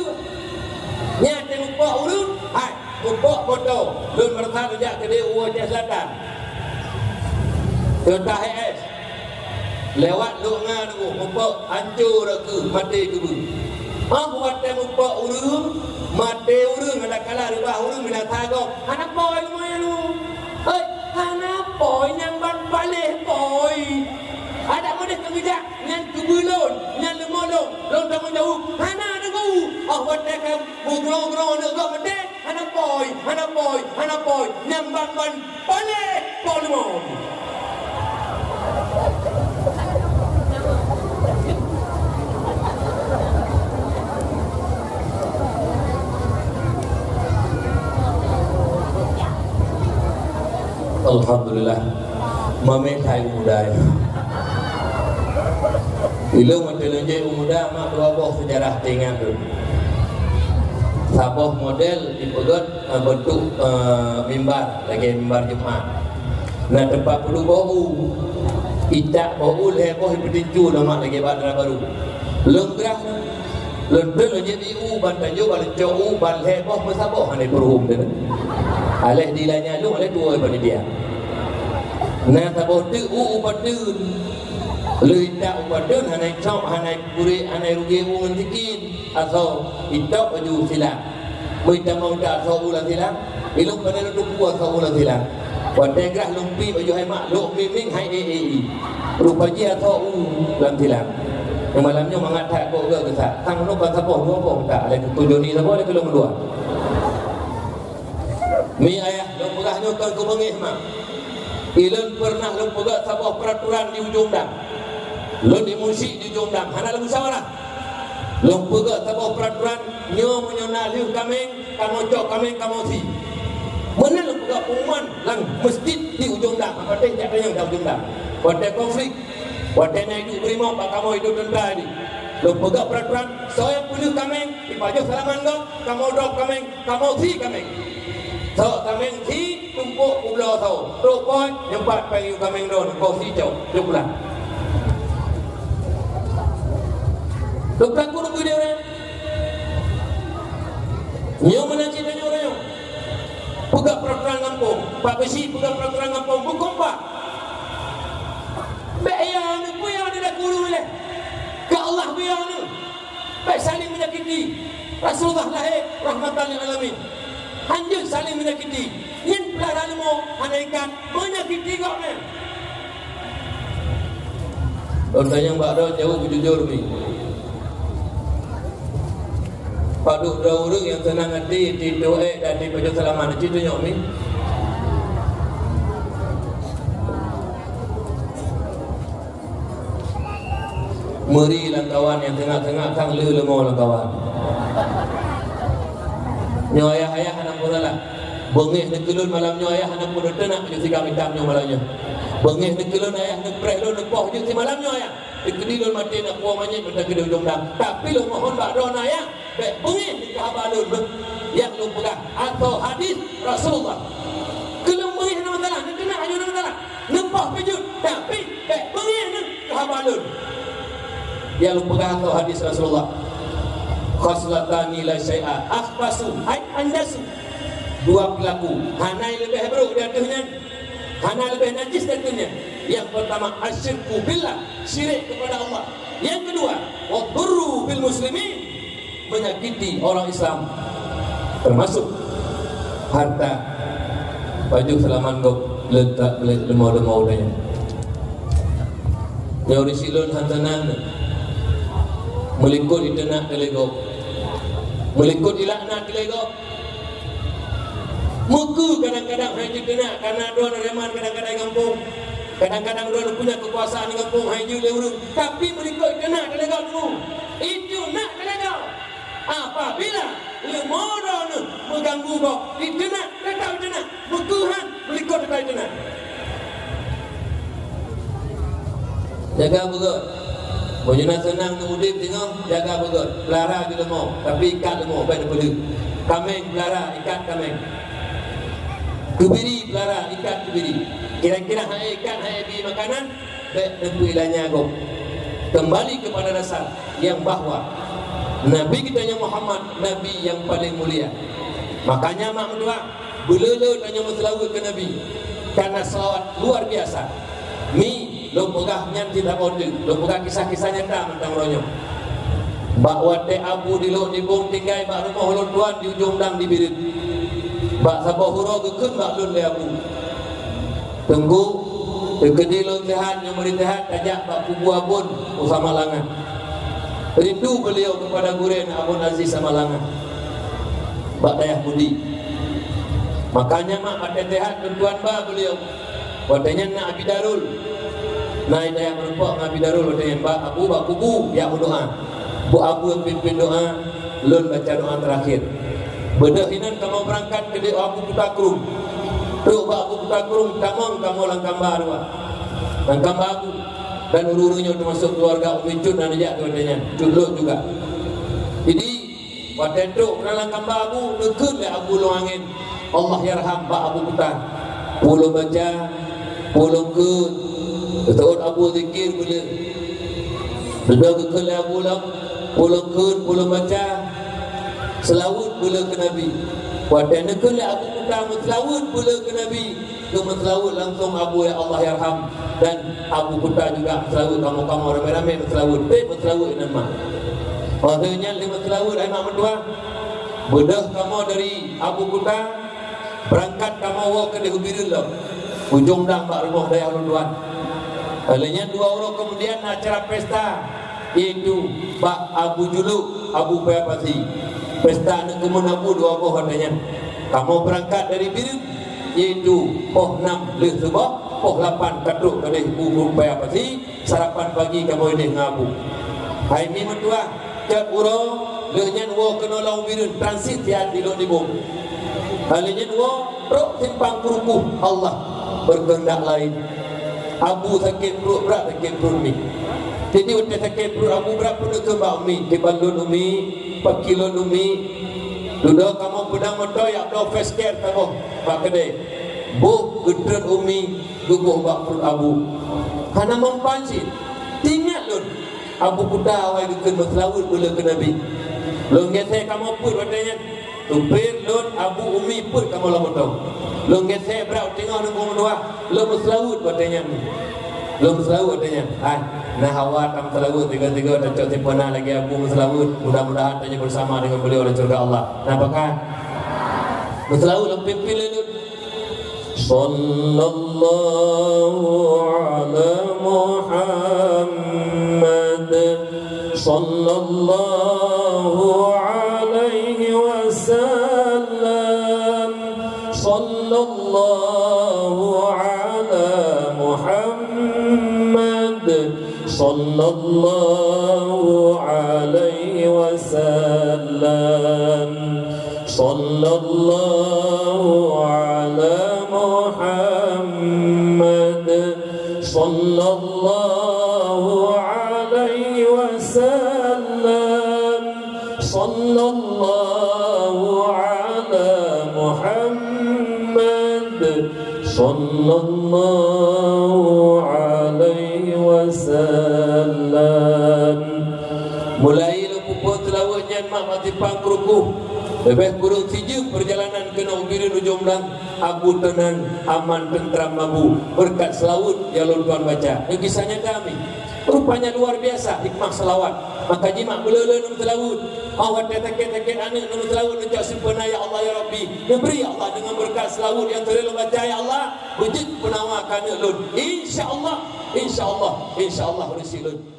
Nyan teuh muphom ureueng, hai, muphom moto. Lôn meurasa neujak keudéh u Aceh Selatan. Keu tahe es. Lewat Lhokseumawe, muphom, hanco rot keuh, maté keubeue. Óh watèe muphom ureueng, maté ureueng, adakala reubah ureueng, binatang gob. Hana pôi lumayan ureueng. Hei, hana pôi, nyang ban paléh pôi. Adak meudeh keu geujak, nyan keubeue lôn, nyan leumo lôn, lôn tamong jauh. Hana deungoe. Óh watèe ka meugroe-groe aneuk gob maté, hana pôi, hana pôi, hana pôi. Nyang ban-ban paléh po leumo. Alhamdulillah. Mamèh that u muda. Ilôn meuteuleueng jeuet u muda, mak dua boh seujarah teuingat lôn. Saboh model jipeugöt, eh, beuntuk, eh, mimbar, lagèe mimbar Jumat. Na teumpat peuduek boh u. Itak boh u lhèe boh ipeutincu nama lagèe bak dara barô. Lôn grah, lôn treun lôn jép u ban tanyoe, ban leucok u, ban lhèe boh meusaboh hana peuruhuem teuh. Aléh dilanya lôn, aléh tuwoe panitia. Na saboh teuk u, u pateuen. Lheueh itak u pateuen, hana icok, hana ikurek, hana iruge u ngon sikin. Asoe itôb baju silang. Meutamong that asoe u lam silang, ilôn pandai lôn tupeue asoe u lam silang. Watèe grah lôn piep baju hai mak, lôn mieng-mieng hai e e i. Rupa jih asoe u lam silang. Nyang malam nyoe mangat that kok geuh geusak. Tang lôn ban saboh dua boh that, lé keu Joni saboh, lé keu lôn dua. Mi ayah, lôn peugah nyoe kon keu beungéh mak. Ilôn peureunah lôn peugah saboh peuraturan di ujong dang. Lôn di musyik di ujong dang, hana lôn musyawarah. Lôn peugah saboh peuraturan, nyoe meunyoe na lheueh kaméng, kamoe cok kaméng, kamoe sie. Meunan lôn peugah pengumuman lam meuseujid di ujong dang, patéh jak tanyong di ujong dang. Watèe konflik, watèe na iduek beurimong bak kamoe iduek teuntra di. Lôn peugah peuraturan, soe nyang peulheueh kaméng, ipajoh salaman gob, kamoe drop kaméng, kamoe sie kaméng. Sok kaméng sie, tumpôk u bloe soe. Trok poh, nyoe pat péng yue kaméng droeneuh, kong sie cok, jok pulang. Lôn peulaku lôn bri lé ureueng. Nyoe meunan cit tanyoe, tanyoe. Peugah peuraturan gampông. Pak Beusi peugah peuraturan gampông. Beukompak. Bèk yo neuh, peue yo neuh dak guru lé. Keu Allah peue yo neuh. Bèk saléng meunyakiti. Rasulullah lahé rahmatan lil alamin. Hanjeuet saléng meunyakiti. Nyan peulara leumo hana ikat meunyakiti gobnyan. Lôn tanyong bak droe, jaweueb beujujur, Mi. Padub droe ureueng nyang seunang até, titôh ék dan jipajoh salaman, ci tunyok, Mi. Meuri lam kawan nyang seungab-seungab sang le leumo lam kawan. Nyoe ayah-ayah hana peusalah. Beungéh neukeulon malam nyoe ayah, hana peue teunak jeuet sigam itam nyoe malam nyoe. Beungéh neukeulon ayah, neupreh lôn neupoh jeuet simalam nyoe ayah. Dikeudi lôn maté na puwoe manyét meunan keudeh ujong dang. Tapi lôn mohon bak droeneuh ayah, bék beungéh ngon haba lôn beuh. Nyang lôn peugah asoe hadis Rasulullah. Keu lôn beungéh hana masalah, neuteunak nyoe hana masalah. Neupoh pih jeuet, tapi bék beungéh ngon haba lôn. Nyang lôn peugah asoe hadis Rasulullah. Khaslatani la syai'a akhbasu ai anjasu. Dua perilaku, hana leubeh brok di ateueh nyan, hana leubeh najis di ateueh nyan. Yang pertama, asyirku billah, syirik kepada Allah. Yang kedua, wadurru bil muslimin, menyakiti orang Islam, termasuk harta. Pajoh seulaman gob letak lé leumô-leumô nyan. Nyoe ureueng silôn hana teunang. Meulikot iteunak teuh lé gob. Meulikot ilaknat teuh lé gob. Meukeue kadang-kadang hai jeuet teunak, karena droeneuh reman kadang-kadang di gampông. Kadang-kadang droeneuh punya kekuasaan di gampông, hai jeuet lé ureueng. Tapi meulikot iteunak teuh lé gob tu. Iteunak teuh lé gob. Apabila leumô droeneuh meuganggu gob, iteunak, teutap iteunak, meukeue han, meulikot teutap iteunak. Jaga beugöt. Meunyoe na seunang neuudép singoh, jaga beugöt. Peulara ju leumô, tapi ikat leumô, bék neupeudeuh. Kaméng peulara, ikat kaméng. Keubiri peulara, ikat keubiri. Kira-kira hai ikat, hai bi makanan, bék neupeuilanya gob. Kembali kepada dasar yang bahwa Nabi kita nyoe Muhammad, Nabi yang paling mulia. Makanya mak meutuah, beuleu-leu tanyoe meuseulaweuet keu Nabi. Karena salawat luar biasa. Mi, lôn peugah nyan cit saboh teuk, lôn peugah kisah-kisah nyata mantong uroe nyoe. Bak watée Abu di Lhok Nibong tinggai bak rumoh ulôn tuan di ujong dang di Bireuen. Bak saboh uroe geukheun bak lôn lé Abu. Teungku, teukeudi lôn seuhat, nyoe meuri seuhat, tajak bak kubu Abon u Samalanga. Rindu beliau kepada gurée Abon Aziz Samalanga. Bak dayah Budi. Makanya mak watée seuhat lôn tuan ba beliau. Watée nyan na Abi Darul. Na dayah meurumpok ngon Abi Darul watée nyan bak Abu bak kubu, jak meudoá. Bu Abu pimpin doá. Lôn baca doa terakhir. Beudôh inan kamoe beurangkat keudeh Abu Kuta Krueng. Trok bak Abu Kuta Krueng, tamong kamoe lam kamba dua. Lam kamba Abu. Dan ureueng-ureueng nyoe teumasok keuluwarga Umi Cut na neujak keu watée nyan. Cut Lhok juga. Jadi, watée trok keunan lam kamba Abu, neukheun lé Abu Lôn Angén. Allahyarham bak Abu Kuta. Peue lôn baca, peue lôn kheun. Geuteuôt Abu zikir beuleu. Dudoe geukheun lé Abu lom, peue lôn kheun, peue lôn baca. Seulaweuet beuleu keu Nabi. Watée neukheun lé Abu Kuta meuseulaweuet beuleu keu Nabi, geumeuseulaweuet langsong Abu, ya Allahyarham. Dan Abu Kuta juga meuseulaweuet, kamoe-kamoe ramé-ramé meuseulaweuet. Bék meuseulaweuet inan mak. Óh lheueh nyan lheueh meuseulaweuet hai mak meutuah. Beudôh kamoe dari Abu Kuta, beurangkat kamoe woe keudeh u Bireuen lom, ujong dang bak rumoh dayah ulôn tuan. Lheueh nyan dua uroe keumudian na acara pesta, yaitu bak Abu Juluk, Abu Paya Pasi. Pesta aneuk keumuen Abu dua boh watée nyan. Kamoe beurangkat dari Bireuen, yaitu poh nam lheueh suboh, poh lapan ka trok keudeh u Paya Pasi. Sarapan pagi kamoe ideh ngon Abu. Hai mi meutuah, cot uroe, lheueh nyan woe keunoe lam Bireuen, transit siat di Lhok Nibong. Hai lheueh nyan woe, trok simpang Keurukoh, Allah berkehendak lain. Abu sakét pruet brat, sakét pruet mi. Jadi watée sakét pruet Abu brat peuneuk keu bak Umi, kiban lôn Umi, pakri lôn Umi. Dudoe kamoe peudong moto jak bloe face care saboh bak keudée. Boh geutrön Umi geuboh bak pruet Abu. Hana mempan cit. Ingat lôn, Abu Kuta awai geukheun meuseulaweuet beuleu keu Nabi. Lôn gesé kamoe peuet watée nyan. Teubiet lôn Abu Umi peuet kamoe lam moto. Lôn gesé brat u teungoh nunggu meutuah. Lôn meuseulaweuet watée nyan. Lôn meuseulaweuet watée nyan. Hai, na hawa tameuseulaweuet tiga-tiga tacok timpana lagée Abu meuseulaweuet. Mudah-mudahan tanyoe bersama dengan beliau di syurga Allah. Na pakat? Meuseulaweuet lôn pimpin lé lôn. Sallallahu ala Muhammad. Sallallahu alaihi wasallam. Sallallahu ala Muhammad. Sallallahu alaihi wasallam. Sallallahu Sallallahu alaihi wasallam. Sallallahu ala Muhammad. Sallallahu alaihi wasallam. Mulai lôn peubuet seulaweuet nyan mak bak simpang Kruku. Leubeh kureueng sijeuem peurjalanan keunoe u Bireuen Ujong Blang. Abu teunang, aman, teuntram, Abu. Beureukat seulaweuet nyang lôn tuan baca. Nyoe kisah nyata mi. Rupanya luar biasa hikmah seulaweuet. Maka jimak beuleu-leu neuseulaweuet. Oh, watèe sakét-sakét aneuk neuseulaweuet, neucok sempurna, "Ya Allah, ya Rabbi, neubri, ya Allah, deungon beureukat seulaweuet nyang teureuloh baca, ya Allah, beujeuet peunawa keu aneuk lôn. Insya Allah, insya Allah, insya Allah, ureueng lôn."